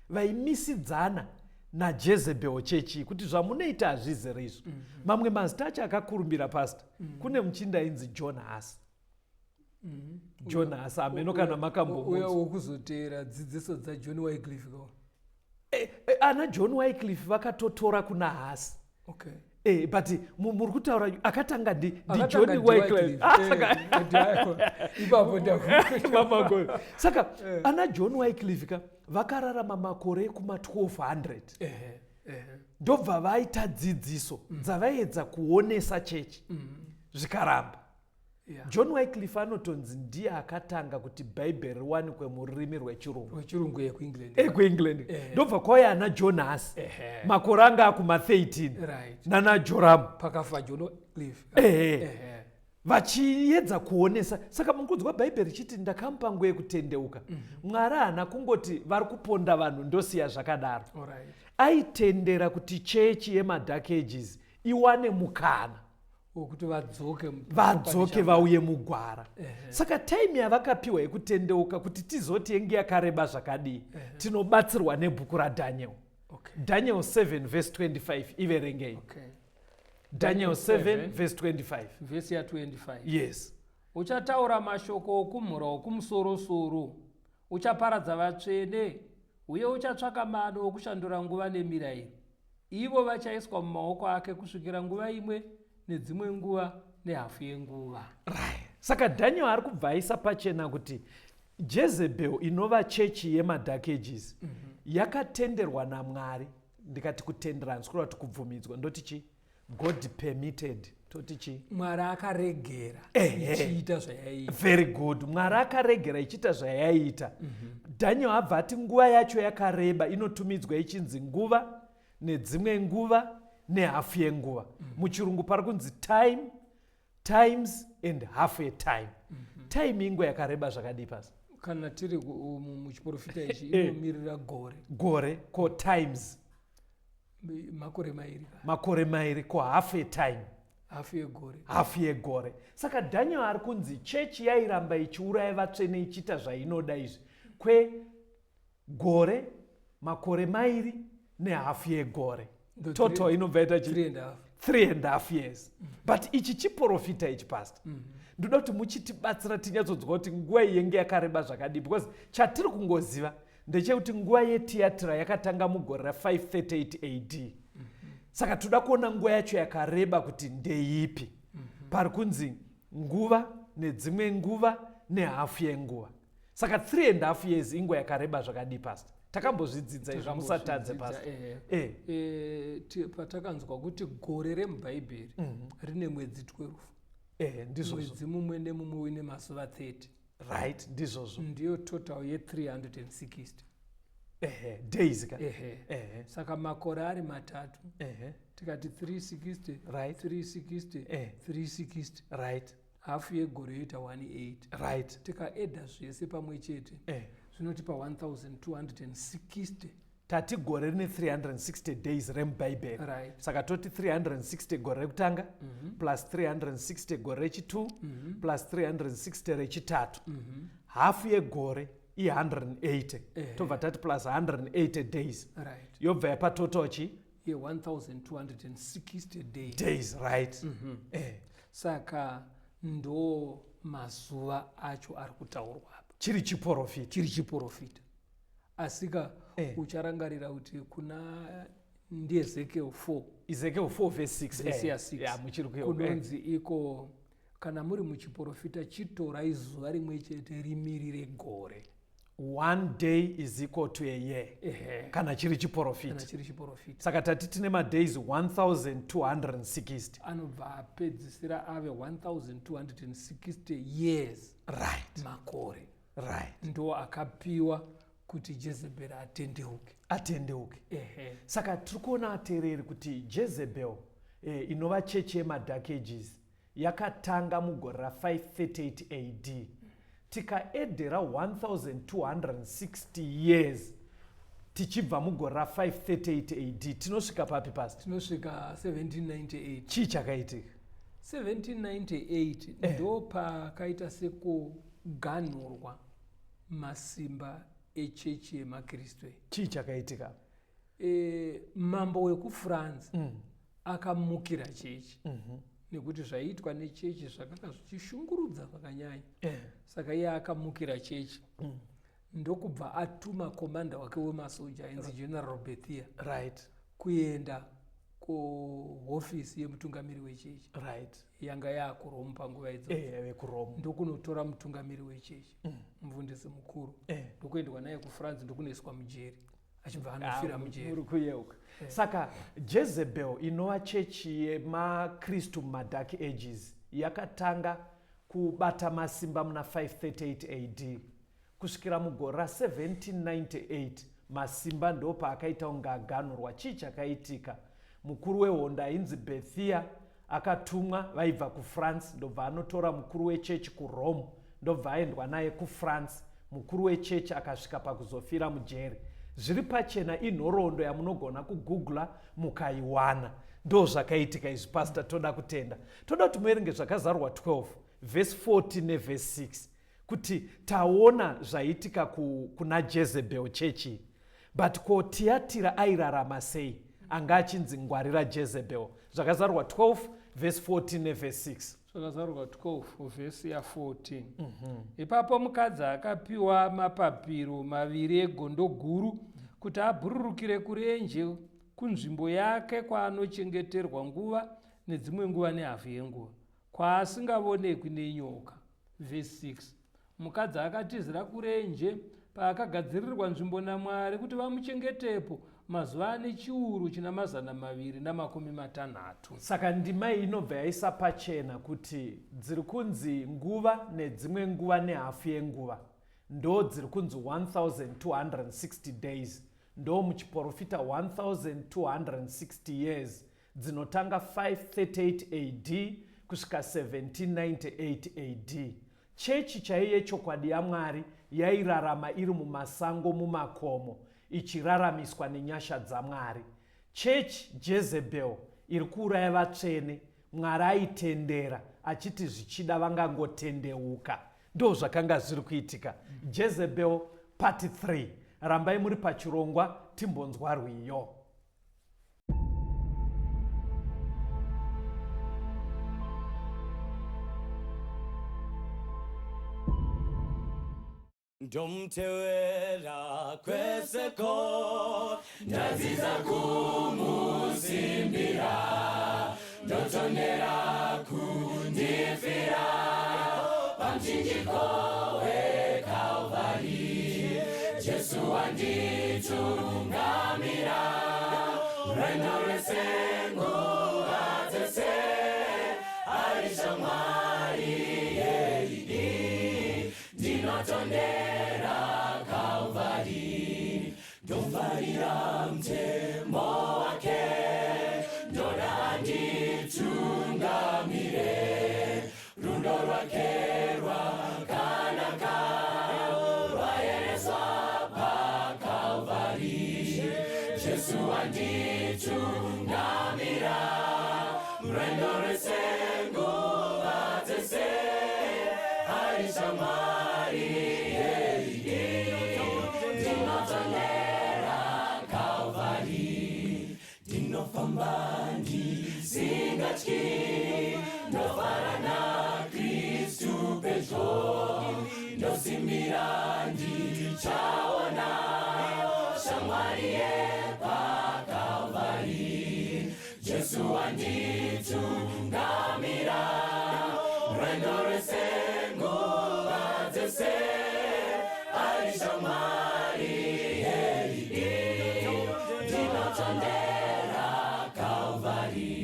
[SPEAKER 3] vaimisidzana naJezebel chechi kuti zvamunoita hazvizere izvo. Mamwe mazita acho akakurumbira, Pastor, kune muchinda ainzi John Huss. John Huss, hameno kana
[SPEAKER 2] Uya
[SPEAKER 3] makambomunzwa.
[SPEAKER 2] Wokuzoteera dzidziso dzaJohn Wycliffe ko?
[SPEAKER 3] Ana John Wycliffe vakatotora kuna Huss. But muri kutaura akatanga
[SPEAKER 2] Akatanga
[SPEAKER 3] ndiJohn
[SPEAKER 2] ndi
[SPEAKER 3] Wycliffe.
[SPEAKER 2] Wycliffe.
[SPEAKER 3] Ah,
[SPEAKER 2] Ipapo ndaku
[SPEAKER 3] Mamagoyo. Saka ana John Wycliffe ka vakararama makore ekuma 1200.
[SPEAKER 2] Ehe, ehe.
[SPEAKER 3] Ndobva vaita dzidziso dzavaedza kuonesa chechi, zvikaramba. John Wycliffe anotonzi ndiye akatanga kuti Bhaibheri riwanikwe mururimi rweChirungu.
[SPEAKER 2] Rwechirungu yekuEngland.
[SPEAKER 3] Ekuengland. Ndobva kwauya ana John Huss, makore anga akuma 13, nana Joram.
[SPEAKER 2] Pakafa John Wycliffe.
[SPEAKER 3] Vachiedza kuonesa. Saka mukunzwa Bhaibheri richiti ndakamupa nguva yekutendeuka. Mwari haana kungoti vari kuponda vanhu ndosiya zvakadaro. Aitendera kuti chechi yemaDark Ages iwane mukana
[SPEAKER 2] wokuti vadzoke
[SPEAKER 3] vadzoke, vauye mugwara. Saka time yavakapiwa yekutendeuka, kuti tizoti yenge yakareba zvakadii, tinobatsirwa nebhuku raDaniel. Daniel 7 verse 25, iverengei. Daniel 7 verse 25.
[SPEAKER 2] Vhesi ya25.
[SPEAKER 3] Yes.
[SPEAKER 2] "Uchataura mashoko okumhura okumusorosoro, uchaparadza vatsvene uye uchatsvaka mano okushandura nguva nemirayiro. Ivo vachaiswa mumaoko ake kusvikira nguva imwe nedzimwe nguva nehafu yenguva."
[SPEAKER 3] Right. Saka Daniel ari kubva aisa pachena kuti Jezebel, inova chechi yemaDark Ages, yakatenderwa naMwari. Ndikati kutendera, handisi kureva kuti kubvumidzwa. Ndoti chi? God permitted, toti chi?
[SPEAKER 2] Mwari akaregera ichiita zvayaiita.
[SPEAKER 3] Very good. Mwari akaregera ichiita zvayaiita. Daniel abva ati nguva yacho yakareba inotumidzwa ichinzi nguva nedzimwe nguva nehafu yenguva. Muchirungu pari kunzi time, times and half a time. Time inguva yakareba zvakadii pasi?
[SPEAKER 2] Kana tiri muchiprofita ichi, inomirira gore.
[SPEAKER 3] Gore. Ko times?
[SPEAKER 2] Makore 2 ka.
[SPEAKER 3] Makore 2. Ko half a time?
[SPEAKER 2] Hafu yegore.
[SPEAKER 3] Hafu yegore. Saka Daniel ari kunzi chechi yairamba ichiuraya vatsvene, ichiita zvainoda izvi kwegore, makore 2 nehafu yegore.
[SPEAKER 2] Ndo
[SPEAKER 3] Total inobva ita chi?
[SPEAKER 2] Three and a half.
[SPEAKER 3] 3.5 years. But ichi chiprofita ichi, Pastor, ndoda kuti muchitibatsira tinyatsonzwa kuti nguva iyi yenge yakareba zvakadii, because chatiri kungoziva ndechekuti nguva yeTiyatira yakatanga mugore ra538 AD. Saka toda kuona nguva yacho yakareba kuti ndeipi, pari kunzi nguva nedzimwe nguva nehafu yenguva. Saka 3.5 years inguva yakareba zvakadii, Pastor? Takambozvidzidza izvo, musatadze, Pastor.
[SPEAKER 2] Patakanzwa kuti gore remubhaibheri rine mwedzi 12.
[SPEAKER 3] Ndizvozvo.
[SPEAKER 2] Mwedzi mumwe nemumwe uine mazuva 30.
[SPEAKER 3] Right, ndizvozvo.
[SPEAKER 2] Ndiyo total ye360.
[SPEAKER 3] Ehe, days ka.
[SPEAKER 2] Ehe. Saka makore ari 3, tikati 360, 360, 360, hafu yegore yoita 18. Tikaedha zvese pamwe chete, zvinotipa 1260.
[SPEAKER 3] Tati gore rine 360 days remubhaibheri. Saka toti 360 gore rekutanga plus 360 gore rechi2 plus 360 rechitatu. Hafu yegore i180. Tobva tati plus 180 days. Yobva yapa total chi?
[SPEAKER 2] Ye1260 days.
[SPEAKER 3] Days, right.
[SPEAKER 2] Saka ndo mazuva acho ari kutaurwa apa.
[SPEAKER 3] Chiri chiprofita.
[SPEAKER 2] Chiri chiprofita, asika ucharangarira kuti kuna ndiEzekiel 4.
[SPEAKER 3] Ezekiel 4 verse 6.
[SPEAKER 2] Verse ya 6.
[SPEAKER 3] Ya, muchiri kuyeuka.
[SPEAKER 2] Kunonzi iko kana muri muchiprofita, chitorai zuva rimwe chete rimirire gore.
[SPEAKER 3] One day is equal to a year. Kana chiri chiprofita.
[SPEAKER 2] Kana chiri chiprofita.
[SPEAKER 3] Saka tati tine madays 1260.
[SPEAKER 2] Anobva apedzisira ave 1260 years. Makore. Ndo akapiwa kuti Jezebheri atendeuke.
[SPEAKER 3] Atendeuke.
[SPEAKER 2] Ehe.
[SPEAKER 3] Saka tiri kuona, ateereri, kuti Jezebel, inova chechi yemadark ages, yakatanga mugore ra538 AD. Tikaedhera 1260 years tichibva mugore ra538 AD, tinosvika papi, pastor?
[SPEAKER 2] Tinosvika 1798.
[SPEAKER 3] Chii chakaitika?
[SPEAKER 2] 1798 ndo pakaita sekuganhurwa masimba echechi yemakristu.
[SPEAKER 3] Chii chakaitika?
[SPEAKER 2] Mambo wekuFrance akamukira chechi nekuti zvaiitwa nechechi zvakanga zvichishungurudza zvakanyanya. Saka iye akamukira chechi, ndokubva atuma komanda wake wemasoja ainzi General Berthier kuenda kuhofisi yemutungamiri wechechi yanga yaakuRome panguva idzodzo.
[SPEAKER 3] VekuRome.
[SPEAKER 2] Ndokunotora mutungamiri wechechi, mufundisi mukuru, ndokuendwa naye kuFrance, ndokunoiswa mujeri, achibva anofira mujeri.
[SPEAKER 3] Muri kuyeuka. Saka Jezebel, inova chechi yemakristu mumadark ages, yakatanga kubata masimba muna 538 AD kusvikira mugore ra1798. Masimba ndo paakaita kunge aganhurwa. Chii chakaitika? Mukuru wehondo ainzi Berthier akatumwa, vaibva kuFrance, ndobva anotora mukuru wechechi kuRome, ndobva aendwa naye kuFrance. Mukuru wechechi akasvika pakuzofira mujeri. Zviri pachena, inhoroondo yamunogona kugoogla mukaiwana. Ndo zvakaitika izvi. Pastor, toda kutenda. Toda kuti muerenge Zvakazarurwa 12 vhesi 14 nevhesi 6, kuti taona zvaitika kuna Jezebel chechi, but ko Tiyatira airarama sei, anga achinzi ngwarira Jezebel? Zvakazarurwa 12 vhesi 14 nevhesi 6.
[SPEAKER 2] Zvakazarurwa 12 vhesi ya14. Ipapo mukadzi akapiwa mapapiro maviri egondo guru kuti abhururukire kurenje, kunzvimbo yake kwaanochengeterwa nguva nedzimwe nguva nehafu yenguva, kwaasingavonekwi nenyoka. Vhesi 6. Mukadzi akatizira kurenje, paakagadzirirwa nzvimbo naMwari kuti vamuchengetepo mazuva ane 1260.
[SPEAKER 3] Saka ndima iyi inobva yaisa pachena kuti dziri kunzi nguva nedzimwe nguva nehafu yenguva ndo dziri kunzi 1260 days, ndo muchiprofita 1260 years dzinotanga 538 AD kusvika 1798 AD. Chechi chaiyo yechokwadi yaMwari yairarama iri mumasango, mumakomo, ichiraramiswa nenyasha dzaMwari. Chechi Jezebel iri kuuraya vatsvene, Mwari aitendera achiti zvichida vangangotendeuka. Ndo zvakanga zviri kuitika. Jezebel part 3. Rambai muri pachirongwa, timbonzwa rwiyo.
[SPEAKER 1] Ndomutevera kweseko, ndadzidza kumusimbira, ndotondera kundifira pamuchinjiko weKalvari. Jesu wanditungamira rwendo rwese, nguva dzese ari shamwari yeidi. Ndinotondera Kalvari, ndofarira mutemo wake, ndoda anditungamire. Rudo rwake rwakanaka, rwayereswa paKalvari. Rwendo rwese nguva dzese ari shamwari ndinotondera Calvary ndinofamba ndisingatyi ndofara naKristu pedyo ndosimbira ndichaona shamwari yepaKalvari Jesu wanditungamira rwendo rwese nguva dzese ari shamwari ndinotondera Calvary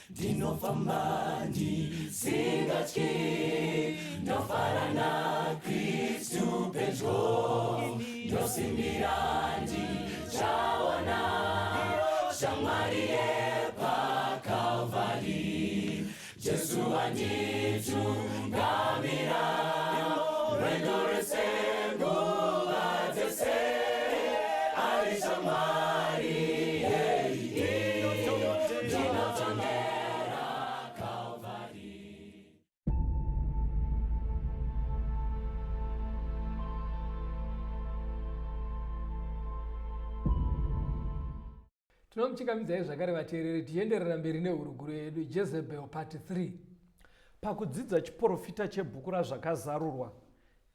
[SPEAKER 1] ndinofamba ndisingatyi ndofara naKristu pedyo ndosimbira ndichaona shamwari yepaKalvari Jesu wanditungamira rwendo rwese nguva dzese ari shamwari ndinotondera Calvary.
[SPEAKER 2] Tinomuchingamidzai zvakare vateereri tichienderera mberi nehurukuro yedu Jezebel part 3.
[SPEAKER 3] Pakudzidza chiporofita chebhuku raZvakazarurwa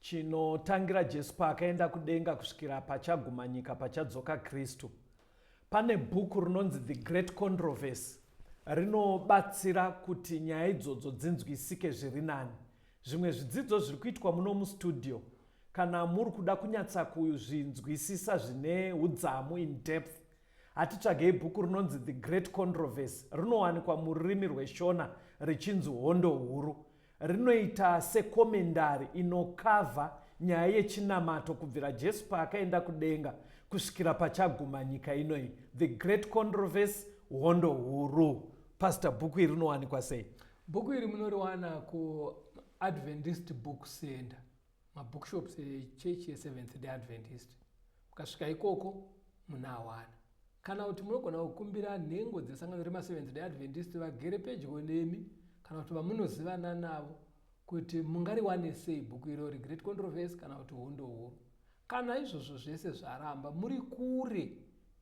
[SPEAKER 3] chinotangira Jesu paakaenda kudenga kusvikira pachaguma nyika pachadzoka Kristu, pane bhuku rinonzi The Great Controversy rinobatsira kuti nyaya idzodzo dzinzwisike zviri nani. Zvimwe zvidzidzo zviri kuitwa muno mustudio kana muri kuda kunyatsa kuzvinzwisisa zvine udzamu in depth, hatitsvagei bhuku rinonzi The Great Controversy rinowanikwa mururimi rweShona richinzi Hondo Huru. Rinoita sekomendari inokavha nyaya yechinamato kubvira Jesu paakaenda kudenga kusvikira pachaguma nyika inoyi. The Great Controversy, Hondo Huru. Pastor, bhuku iri rinowanikwa sei?
[SPEAKER 2] Bhuku iri munoriwana kuAdventist Book Center, mabookshops echechi yeSeventh Day Adventist. Mukasvika ikoko munawana. Kana kuti munogona kukumbira nhengo dzesangano remaSeventh Day Adventist vagere pedyo nemi kana kuti vamunozivana navo kuti mungariwane sei bhuku irori, Great Controversy kana kuti Hondo Huru. Kana izvozvo zvese zvaramba, muri kure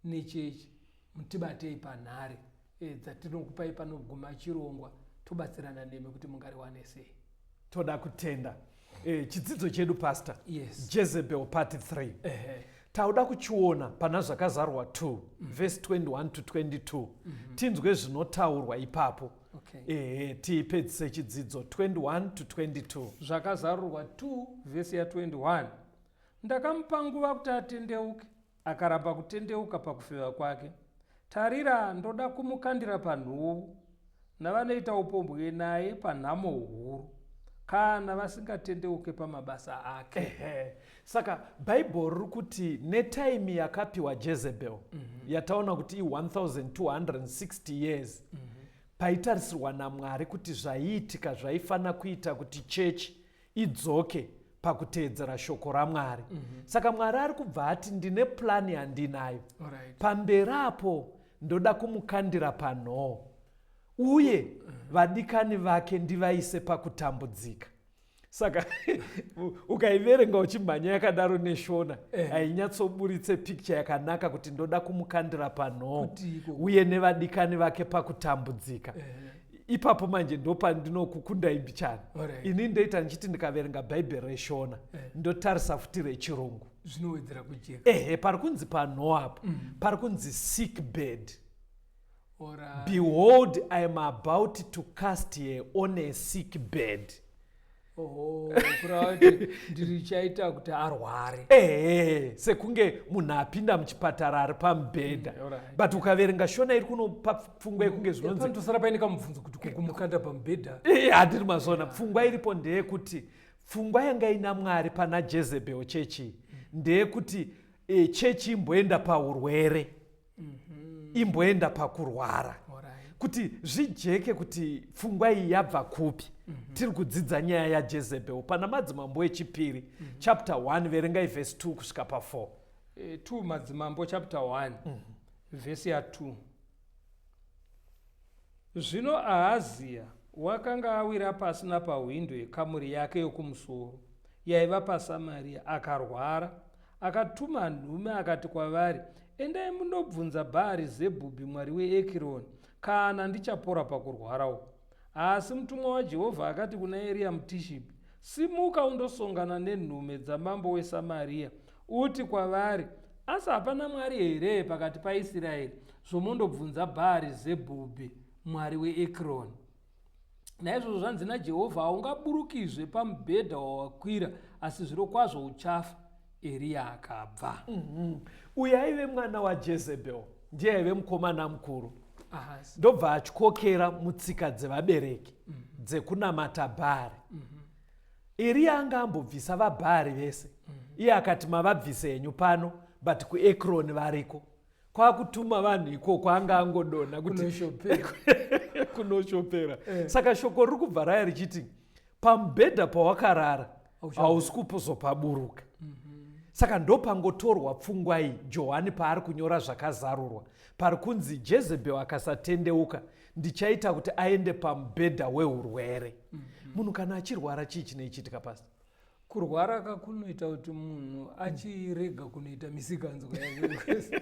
[SPEAKER 2] nechechi, mutibatei panhare dzatinokupai panoguma chirongwa, tobatsirana nemi kuti mungariwane sei.
[SPEAKER 3] Toda kutenda chidzidzo chedu Pastor.
[SPEAKER 2] Yes.
[SPEAKER 3] Jezebel part 3. Tauda kuchiona pana Zvakazarwa 2 verse 21 to 22. Tinzwe zvinotaurwa ipapo.
[SPEAKER 2] Okay.
[SPEAKER 3] Tipedzise chidzidzo 21 to 22.
[SPEAKER 2] Zvakazarurwa 2 verse ya 21. Ndakamupa nguva kuti atendeuke, akaramba kutendeuka pakufeva kwake. Tarira, ndoda kumukandira panhuvu, navanoita upombwe naye panhamo huru, kana vasingatendeuke pamabasa ake.
[SPEAKER 3] Saka Bhaibheri riri kuti netaimi yakapiwa Jezebel, yataona kuti i1260 years, paitarisirwa naMwari kuti zvaiitika zvaifanira kuita kuti chechi idzoke pakuteedzera shoko raMwari. Saka Mwari ari kubva ati ndine plani yandinayo. Pamberi apo ndoda kumukandira panhoo, uye vadikani vake ndivaise pakutambudzika. Saka ukaiverenga uchimhanya yakadaro neshona, hainyatsoburitse picture yakanaka kuti ndoda kumukandira panhoo uye nevadikani vake pakutambudzika. Ipapo manje ndopandinokukundai mbichana. Ini ndoita ndichiti ndikaverenga Bhaibheri reshona, ndotarisa futi rechirungu.
[SPEAKER 2] Zvinowedzera kujeka.
[SPEAKER 3] Pari kunzi panhoo apo, pari kunzi sick bed. Behold, I am about to cast her on a sick bed.
[SPEAKER 2] Oho, kureva kuti ndirichaita kuti arware.
[SPEAKER 3] Sekunge munhu apinda muchipatara ari pamubhedha. But ukaverenga shona iri kunopa pfungwa yekunge zvinonzi
[SPEAKER 2] Panotosara paine kamubvunzo kuti kukumukanda pamubhedha.
[SPEAKER 3] Handiri mazona. Pfungwa iripo ndeyekuti pfungwa yanga ina Mwari pana Jezebel chechi ndeyekuti chechi imboenda paurwere. Imboenda pakurwara. Kuti zvijeke kuti pfungwa iyi yabva kupi. Tiri kudzidza nyaya yaJezebel pana Madzimambo echipiri, chapter 1, verengai verse 2 kusvika pa 4.
[SPEAKER 2] 2 Madzimambo chapter 1, verse ya 2. Zvino Ahaziya wakanga awira pasi napahwindo yekamuri yake yokumusoro, yaiva paSamaria, akarwara. Akatuma nhume akati kwavari, Endai mundobvunza Bhaari-zebhubhi mwari weEkironi, kana ndichapora pakurwara uku. Asi mutumwa waJehovha akati kuna Eriya muTishibhi, Simuka undosongana nenhume dzamambo weSamaria, uti kwavari, Asi hapana Mwari here pakati paIsraeri, zvomondobvunza Bhaari-zebhubhi mwari weEkroni? Naizvozvo zvanzi naJehovha, Haungaburukizve pamubhedha wawakwira, asi zvirokwazvo uchafa. Eriya akabva.
[SPEAKER 3] Uyu aive mwana waJezebel, ndiye aive mukomana mukuru. Ndobva atyokera mutsika dzevabereki dzekunamata Bhaari. Eriya anga ambobvisa vaBhaari vese. Iye akati mavabvise henyu pano, but kuEkroni variko. Kwakutuma vanhu ikoko, anga angodonha kuti kunoshopera. Saka shoko riri kubva raya richiti pamubhedha pawakarara hausi kuzopaburuka. Saka ndopangotorwa pfungwa iyi Johani paari kunyora zvakazarurwa, pari kunzi Jezebel akasatendeuka ndichaita kuti aende pamubhedha weurwere. Munhu kana achirwara chii chinoichitika, Pastor?
[SPEAKER 2] Kurwara kakunoita kuti munhu achirega kunoita misikanzwa yake,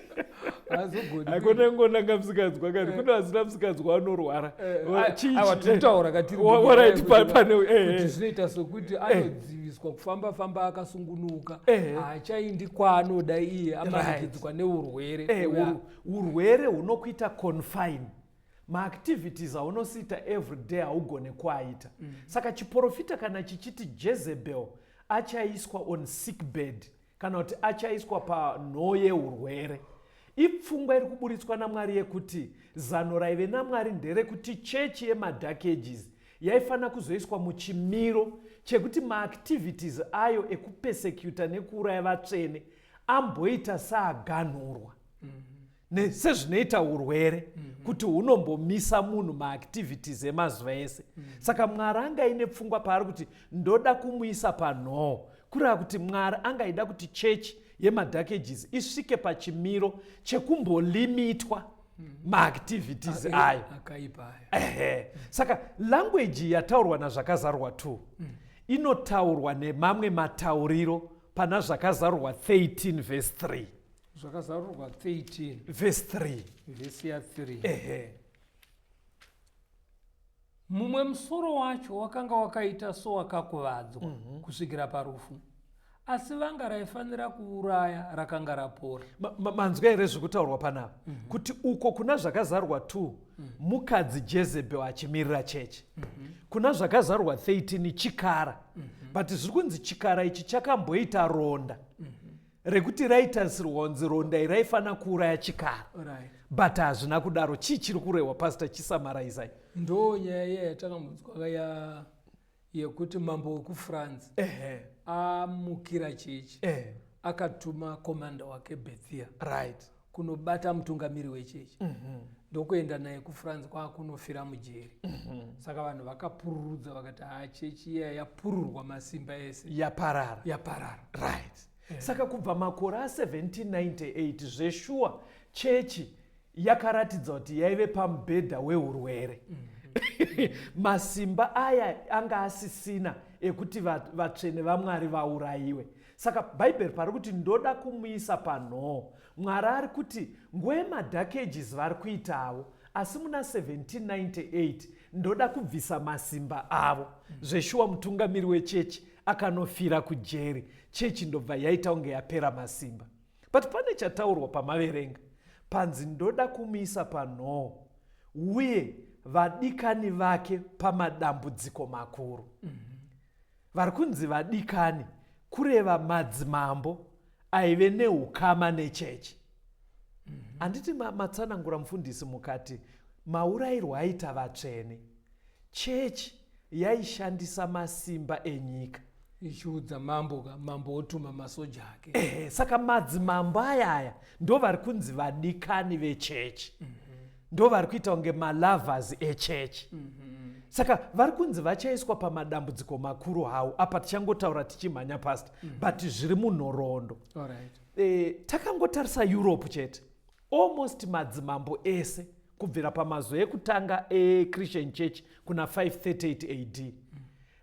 [SPEAKER 2] haazogoni.
[SPEAKER 3] Hakuna ngonanga musikanzwa kani, kune vasina musikanzwa anorwara.
[SPEAKER 2] Aiwa, tinotaura katiri
[SPEAKER 3] Alright, pane
[SPEAKER 2] kuti zvinoita sokuti anodziviswa kufamba famba akasungunuka, haachaindi kwaanoda iye, amanikidzwa neurwere.
[SPEAKER 3] Urwere hunokuita confine maactivities aunosiita every day, haugone kuaita. Saka chiprofita kana chichiti Jezebel achaiswa on sick bed kana kuti achaiswa panhoo yeurwere, ipfungwa iri kuburitswa naMwari yekuti zano raive naMwari nderekuti chechi yemaDark Ages yaifanira kuzoiswa muchimiro chekuti maactivities ayo ekupersecuta nekuuraya vatsvene amboita saaganhurwa sezvinoita urwere kuti hunombomisa munhu maactivities emazuva ese. Saka Mwari anga aine pfungwa paari kuti ndoda kumuisa panhoo, kureva kuti Mwari angaida kuti chechi yemaDark Ages isvike pachimiro chekumbolimitwa maactivities ayo
[SPEAKER 2] akaipa aya.
[SPEAKER 3] Ehe, saka language yataurwa nazvakazarurwa 2 inotaurwa nemamwe matauriro pana Zvakazarurwa 13 verse 3.
[SPEAKER 2] Zvakazarurwa 13
[SPEAKER 3] verse 3.
[SPEAKER 2] Vhesi ya3.
[SPEAKER 3] Ehe.
[SPEAKER 2] Mumwe musoro wacho wakanga wakaita sowakakuvadzwa kusvikira parufu, asi vanga raifanira kuuraya rakanga rapora.
[SPEAKER 3] Manzwa here zviri kutaurwa panapa, kuti uko kuna Zvakazarurwa 2 mukadzi Jezebel achimirira chechi, kuna Zvakazarurwa 13 chikara, but zviri kunzi chikara ichi chakamboita ronda rekuti raitarisirwa kunzi ronda iri raifanira kuuraya chikara, but hazvina kudaro. Chii chiri kurehwa, Pastor? Chisamaraisai.
[SPEAKER 2] Ndo nyaya iya yatakambonzwa ya yekuti mambo wekuFrance amukira chechi, akatuma komanda wake Berthier kunobata mutungamiri wechechi, ndokuenda naye kuFrance kwaakunofira mujeri. Saka vanhu vakapururudza vakati, "Ha, chechi iya yapururwa masimba ese."
[SPEAKER 3] Yaparara.
[SPEAKER 2] Yaparara.
[SPEAKER 3] Right, saka kubva makore a1798 zveshuwa chechi yakaratidza kuti yaive pamubhedha weurwere. Masimba aya anga asisina ekuti vatsvene vaMwari vaurayiwe. Saka Bhaibheri pari kuti ndoda kumuisa panhoo, Mwari ari kuti nguva yemaDark Ages vari kuitawo, asi muna 1798 ndoda kubvisa masimba avo. Zveshuwa mutungamiri wechechi akanofira kujeri, chechi ndobva yaita kunge yapera masimba. But pane chataurwa pamaverenga, panzi ndoda kumuisa panhoo uye vadikani vake pamadambudziko makuru. Vari kunzi vadikani kureva madzimambo aive neukama nechechi. Handiti matsanangura mufundisi mukati maurayirwo aita vatsvene, chechi yaishandisa masimba enyika
[SPEAKER 2] ichiudza mambo ka, mambo otuma masoja ake.
[SPEAKER 3] Ehe, saka madzimambo ayaya ndo vari kunzi vadikani vechechi, ndo vari kuita kunge malovers echechi. Saka vari kunzi vachaiswa pamadambudziko makuru hawo. Apa tichangotaura tichimhanya, Pastor, but zviri munhoroondo. Takangotarisa Europe chete, almost madzimambo ese. Kubvira pamazuva ekutanga eChristian Church kuna 538 AD,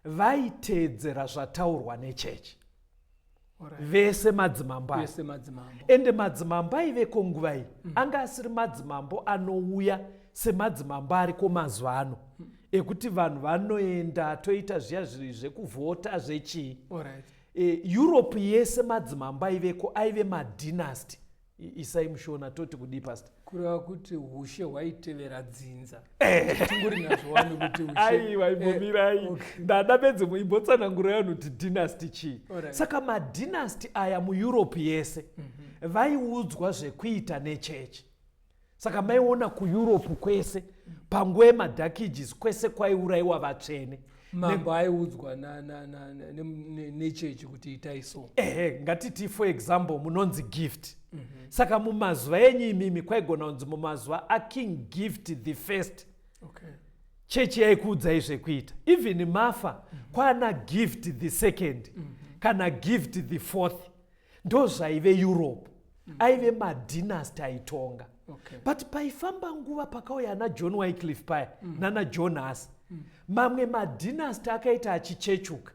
[SPEAKER 3] vaiteedzera zvataurwa nechechi. Vese madzimambo aya.
[SPEAKER 2] Vese madzimambo.
[SPEAKER 3] Ende madzimambo aiveko nguva iyi anga asiri madzimambo anouya semadzimambo ariko mazuva ano ekuti vanhu vanoenda toita zviya zviri zvekuvhota, zvechii. Europe yese madzimambo aiveko aive madynasty. Isai muShona toti kudii, Pastor?
[SPEAKER 2] Kureva kuti ushe hwaitevera dzinza. Tingori nazvo wani kuti ushe.
[SPEAKER 3] Aiwa, imbomirai.
[SPEAKER 2] Okay.
[SPEAKER 3] Ndada bedzi imbotsanangura yanhu kuti dynasty chii. Saka madynasty aya muEurope yese vaiudzwa zvekuita nechechi. Saka maiona kuEurope kwese panguva yemaDark Ages kwese kwaiurayiwa vatsvene.
[SPEAKER 2] Mambo aiudzwa nechechi kuti itai so.
[SPEAKER 3] Ehe, ngatiti for example munonzi Gift. Saka mumazuva enyu imimi kwaigona kunzi mumazuva aKing Gift the First, chechi yaikuudzai zvekuita. Even mafa kwana Gift the Second kana Gift the Fourth. Ndo zvaive Europe, aive madynasty aitonga. But paifamba nguva pakauya ana John Wycliffe paya nana John Hus, mamwe madynasty akaita achichechuka,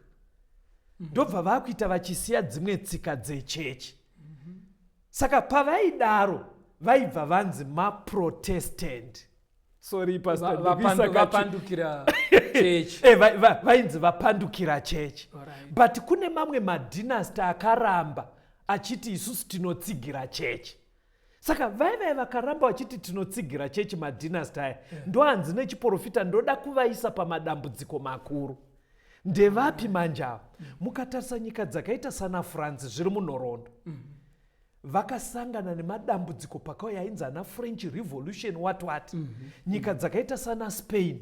[SPEAKER 3] ndobva vakuita vachisiya dzimwe tsika dzechechi. Saka pavaidaro vaibva vanzi maProtestant. Sorry, Pastor, ndikuisa
[SPEAKER 2] Vapandukira chechi.
[SPEAKER 3] Vainzi vapandukira chechi. But kune mamwe madynasty akaramba achiti isusu tinotsigira chechi. Saka vaivai vakaramba vachiti tinotsigira chechi, madynasty aya ndoanzi nechiprofita ndoda kuvaisa pamadambudziko makuru. Ndevapi manje ava? Mukatarisa nyika dzakaita sana France, zviri munhoroondo, vakasangana nemadambudziko pakauya ainzi ana French Revolution, what what. Nyika dzakaita sana Spain,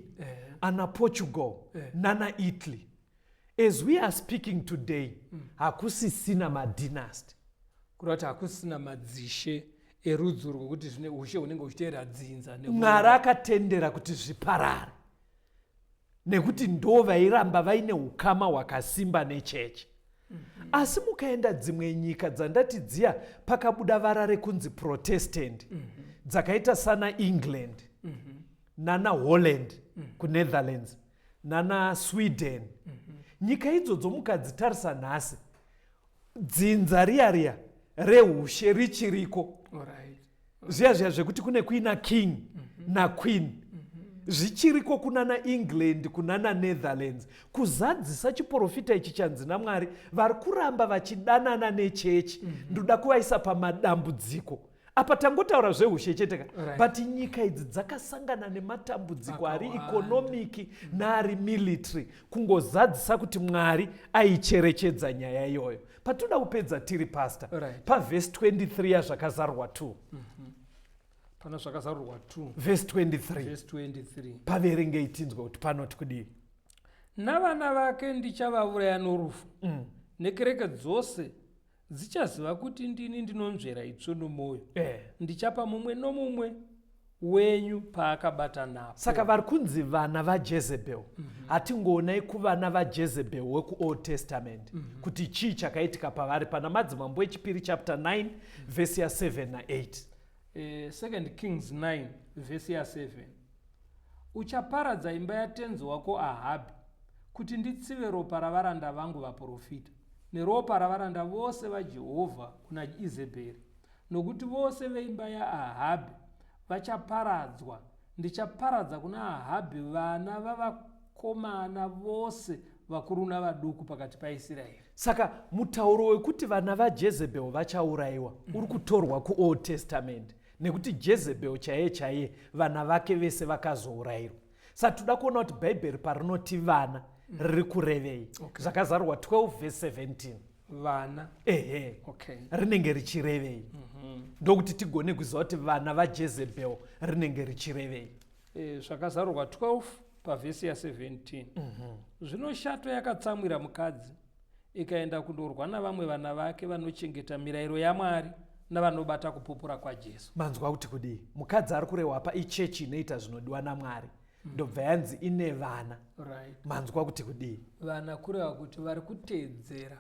[SPEAKER 3] ana Portugal, nana Italy, as we are speaking today hakusisina madynasty.
[SPEAKER 2] Kureva kuti hakusisina madzishe erudzi rwokuti zvine ushe hunenge huchiteera dzinza.
[SPEAKER 3] Mwari akatendera kuti zviparare nekuti ndo vairamba vaine ukama hwakasimba nechechi. Asi mukaenda dzimwe nyika dzandati dziya pakabuda vara rekunzi Protestant, dzakaita sana England, nana Holland kuNetherlands, nana Sweden, nyika idzodzo mukadzitarisa nhasi dzinza riya riya reushe richiriko. Zviya zviya zvekuti kune kuina king naqueen zvichiriko kunana England, kunana Netherlands, kuzadzisa chiprofita ichi chanzi naMwari vari kuramba vachidanana nechechi ndoda kuvaisa pamadambudziko. Apa tangotaura zveushe chete ka. But nyika idzi dzakasangana nematambudziko ari economic naari military, kungozadzisa kuti Mwari aicherechedza nyaya iyoyo. Patoda kupedza tiri, Pastor, pavhesi 23 yaZvakazarurwa 2.
[SPEAKER 2] Pana Zvakazarurwa 2.
[SPEAKER 3] Vhesi 23.
[SPEAKER 2] Vhesi 23.
[SPEAKER 3] Paverengei tinzwe kuti panoti kudii.
[SPEAKER 2] Navana vake ndichavauraya norufu, nekereke dzose dzichaziva kuti ndini ndinonzvera itsvo nomwoyo. Ndichapa mumwe nomumwe wenyu paakabata napo.
[SPEAKER 3] Saka vari kunzi vana vaJezebel, hatingoonai kuvana vaJezebel wekuOld Testament kuti chii chakaitika pavari pana Madzimambo Echipiri chapter 9 vhesi ya7 na8.
[SPEAKER 2] Second Kings 9 vhesi ya7: Uchaparadza imba yatenzi wako Ahabhi kuti nditsive ropa ravaranda vangu vaprofita neropa ravaranda vose vaJehovha kuna Izebheri, nokuti vose veimba yaAhabhi vachaparadzwa. Ndichaparadza kuna Ahabhi vana vavakomana vose, vakuru navaduku, pakati paIsraeri.
[SPEAKER 3] Saka mutauro wekuti vana vaJezebel vachaurayiwa uri kutorwa kuOld Testament, nekuti Jezebel chaiye chaiye vana vake vese vakazourayirwa. Saka toda kuona kuti Bhaibheri parinoti vana riri kurevei. Zvakazarurwa 12 vhesi 17.
[SPEAKER 2] Vana.
[SPEAKER 3] Ehe. Rinenge richirevei, ndokuti tigone kuziva kuti vana vaJezebel rinenge richirevei.
[SPEAKER 2] Zvakazarurwa 12 pavhesi ya17: Zvino shato yakatsamwira mukadzi, ikaenda kundorwa navamwe vana vake vanochengeta mirayiro yaMwari navanobata kupupura kwaJesu.
[SPEAKER 3] Manzwa kuti kudii? Mukadzi ari kurehwa pa ichechi inoita zvinodiwa naMwari. Ndobva yanzi ine vana. Manzwa kuti kudii?
[SPEAKER 2] Vana kureva kuti vari kuteedzera.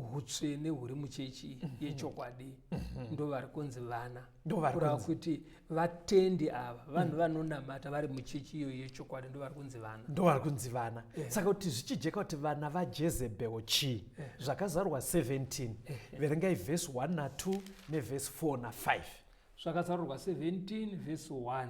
[SPEAKER 2] hutsvene huri muchechi yechokwadi ndo vari kunzi vana.
[SPEAKER 3] Ndo vari
[SPEAKER 2] Kureva
[SPEAKER 3] kunzi.
[SPEAKER 2] kuti vatendi ava, vanhu vanonamata vari muchechi iyoyo yechokwadi, ndo vari kunzi vana.
[SPEAKER 3] Ndo vari kunzi vana. Saka kuti zvichijeka kuti vana vaJezebhel chii, Zvakazarurwa 17, verengai vhesi 1 na2 nevhesi 4 na5.
[SPEAKER 2] Zvakazarurwa 17 vhesi 1: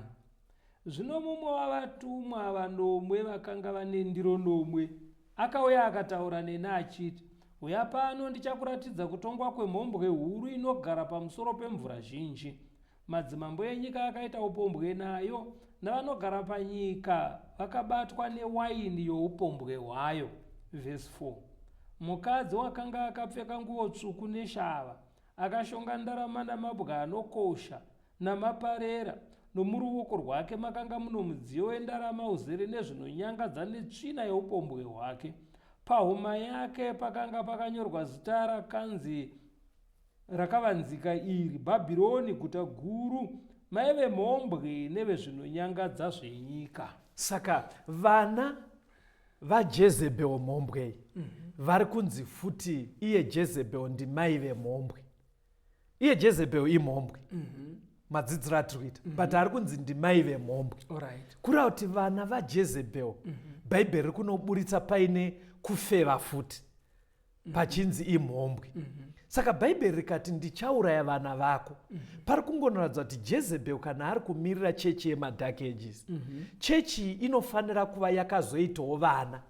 [SPEAKER 2] Zvino mumwe wavatumwa vanomwe vakanga vane ndiro nomwe akauya akataura neni achiti, "Uya pano, ndichakuratidza kutongwa kwemhombwe huru inogara pamusoro pemvura zhinji. Madzimambo enyika akaita upombwe nayo, navanogara panyika vakabatwa newaini youpombwe hwayo." Vhesi 4: Mukadzi wakanga akapfeka nguo tsvuku neshava, akashonga ndarama namabwe anokosha namaparera, nomuruoko rwake makanga muno mudziyo wendarama uzere nezvinonyangadza netsvina yeupombwe hwake. Pahuma yake pakanga pakanyorwa zita rakanzi rakavanzika iri: Bhabhironi, guta guru, maive mhombwe nevezvinonyangadza zvenyika.
[SPEAKER 3] Saka vana vaJezebhel, mhombwe, vari kunzi futi iye Jezebhel ndimai vemhombwe. Iye Jezebhel imhombwe, madzidziro atiri kuita, but ari kunzi ndimai vemhombwe. Kureva kuti vana vaJezebhel, Bhaibheri riri kunoburitsa paine kufeva futi, pachinzi imhombwe. Saka Bhaibheri rikati, "Ndichauraya vana vako," pari kungonoratidza kuti Jezebhel, kana ari kumirira chechi yemaDark Ages, chechi iyi inofanira kuva yakazoitawo vana.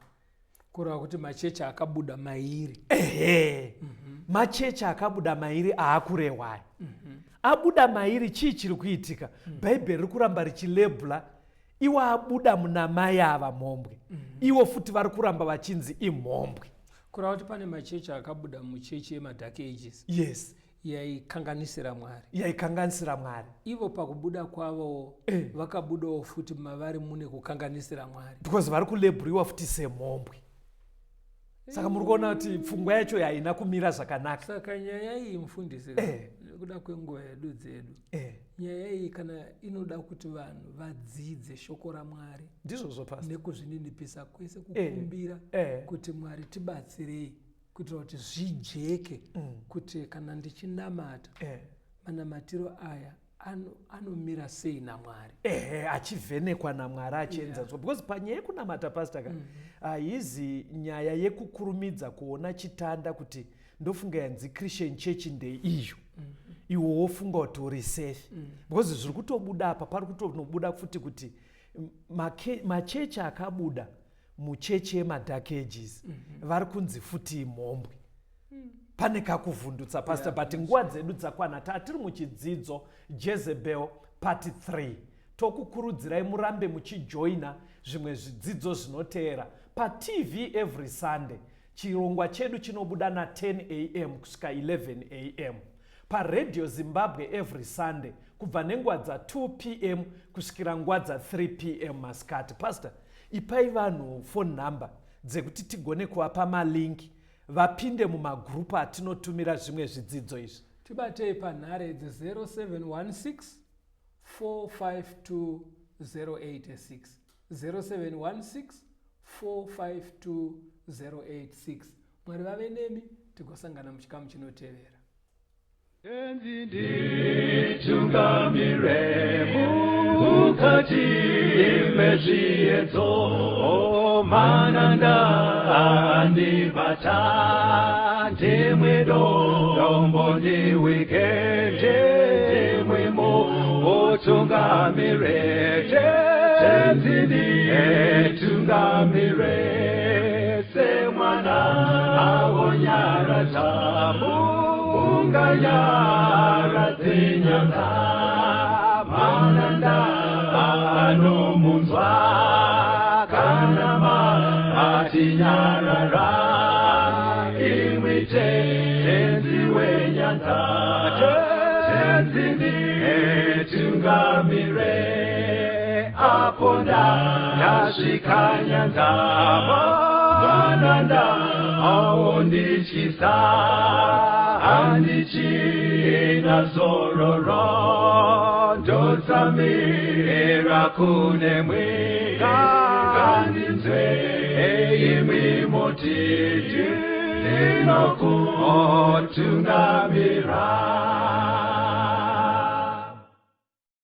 [SPEAKER 2] Kureva kuti machechi akabuda mairi.
[SPEAKER 3] Ehe, machechi akabuda mairi aakurehwaya. Abuda mairi, chii chiri kuitika? Bhaibheri riri kuramba richilabela iwo abuda muna mai ava mhombwe. Iwo futi vari kuramba vachinzi imhombwe.
[SPEAKER 2] Kureva kuti pane machechi akabuda muchechi yemaDark Ages yaikanganisira Mwari.
[SPEAKER 3] Yaikanganisira Mwari.
[SPEAKER 2] Ivo pakubuda kwavo vakabudawo futi mavari mune kukanganisira Mwari.
[SPEAKER 3] Because vari kulabeliwa futi semhombwe. Saka muri kuona kuti pfungwa yacho haina kumira zvakanaka.
[SPEAKER 2] Saka nyaya iyi, mufundisi, nekuda kwenguva yedu dzedu, nyaya iyi kana inoda kuti vanhu vadzidze shoko raMwari
[SPEAKER 3] Ndizvozvo, pastor.
[SPEAKER 2] nekuzvininipisa kwese, kukumbira kuti Mwari tibatsirei kuitira kuti zvijeke kuti kana ndichinamata, manamatiro aya anomira sei naMwari.
[SPEAKER 3] Ehe, achivhenekwa naMwari, achienzaniswa, because panyaya yekunamata, pastor ka, haizi nyaya yekukurumidza kuona chitanda kuti ndofunga yanzi Christian church ndeiyo, iwe wofunga kuti uri safe, because zviri kutobuda apa, pari kutonobuda futi kuti machechi akabuda muchechi yemaDark Ages vari kunzi futi imhombwe. Pane kakuvhundutsa, pastor. But nguva dzedu dzakwana. Tatiri muchidzidzo Jezebel part 3. Tokukurudzirai murambe muchijoina zvimwe zvidzidzo zvinoteera paTV every Sunday. Chirongwa chedu chinobuda na10 am kusvika 11 am, paRadio Zimbabwe every Sunday kubva nenguva dza2 pm kusvikira nguva dza3 pm masikati. Pastor, ipai vanhu phone number dzekuti tigone kuvapa malink vapinde mumagrupu atinotumira zvimwe zvidzidzo izvi.
[SPEAKER 2] Tibatei panhare idzi: 0716 452 086, 0716 452 086. Mwari vave nemi, tigosangana muchikamu chinotevera.
[SPEAKER 1] Tenzi, nditungamire mukati mezviedzo, mananda andibata, ndimwe dombo ndiwike, ndimwe mutungamire. Tenzi, nditungamire semwana awonyaradza munganyaradze nyanga, mananda anomunzwa kana matinyarara. Imwi Tenzi wenyanza, Tenzi, nditungamire apo ndasvika nyanza, mananda aondityisa, handichina zororo, ndotsamira kunemwi. Ngandinzwe imwi motiti. Ndinokutungamira.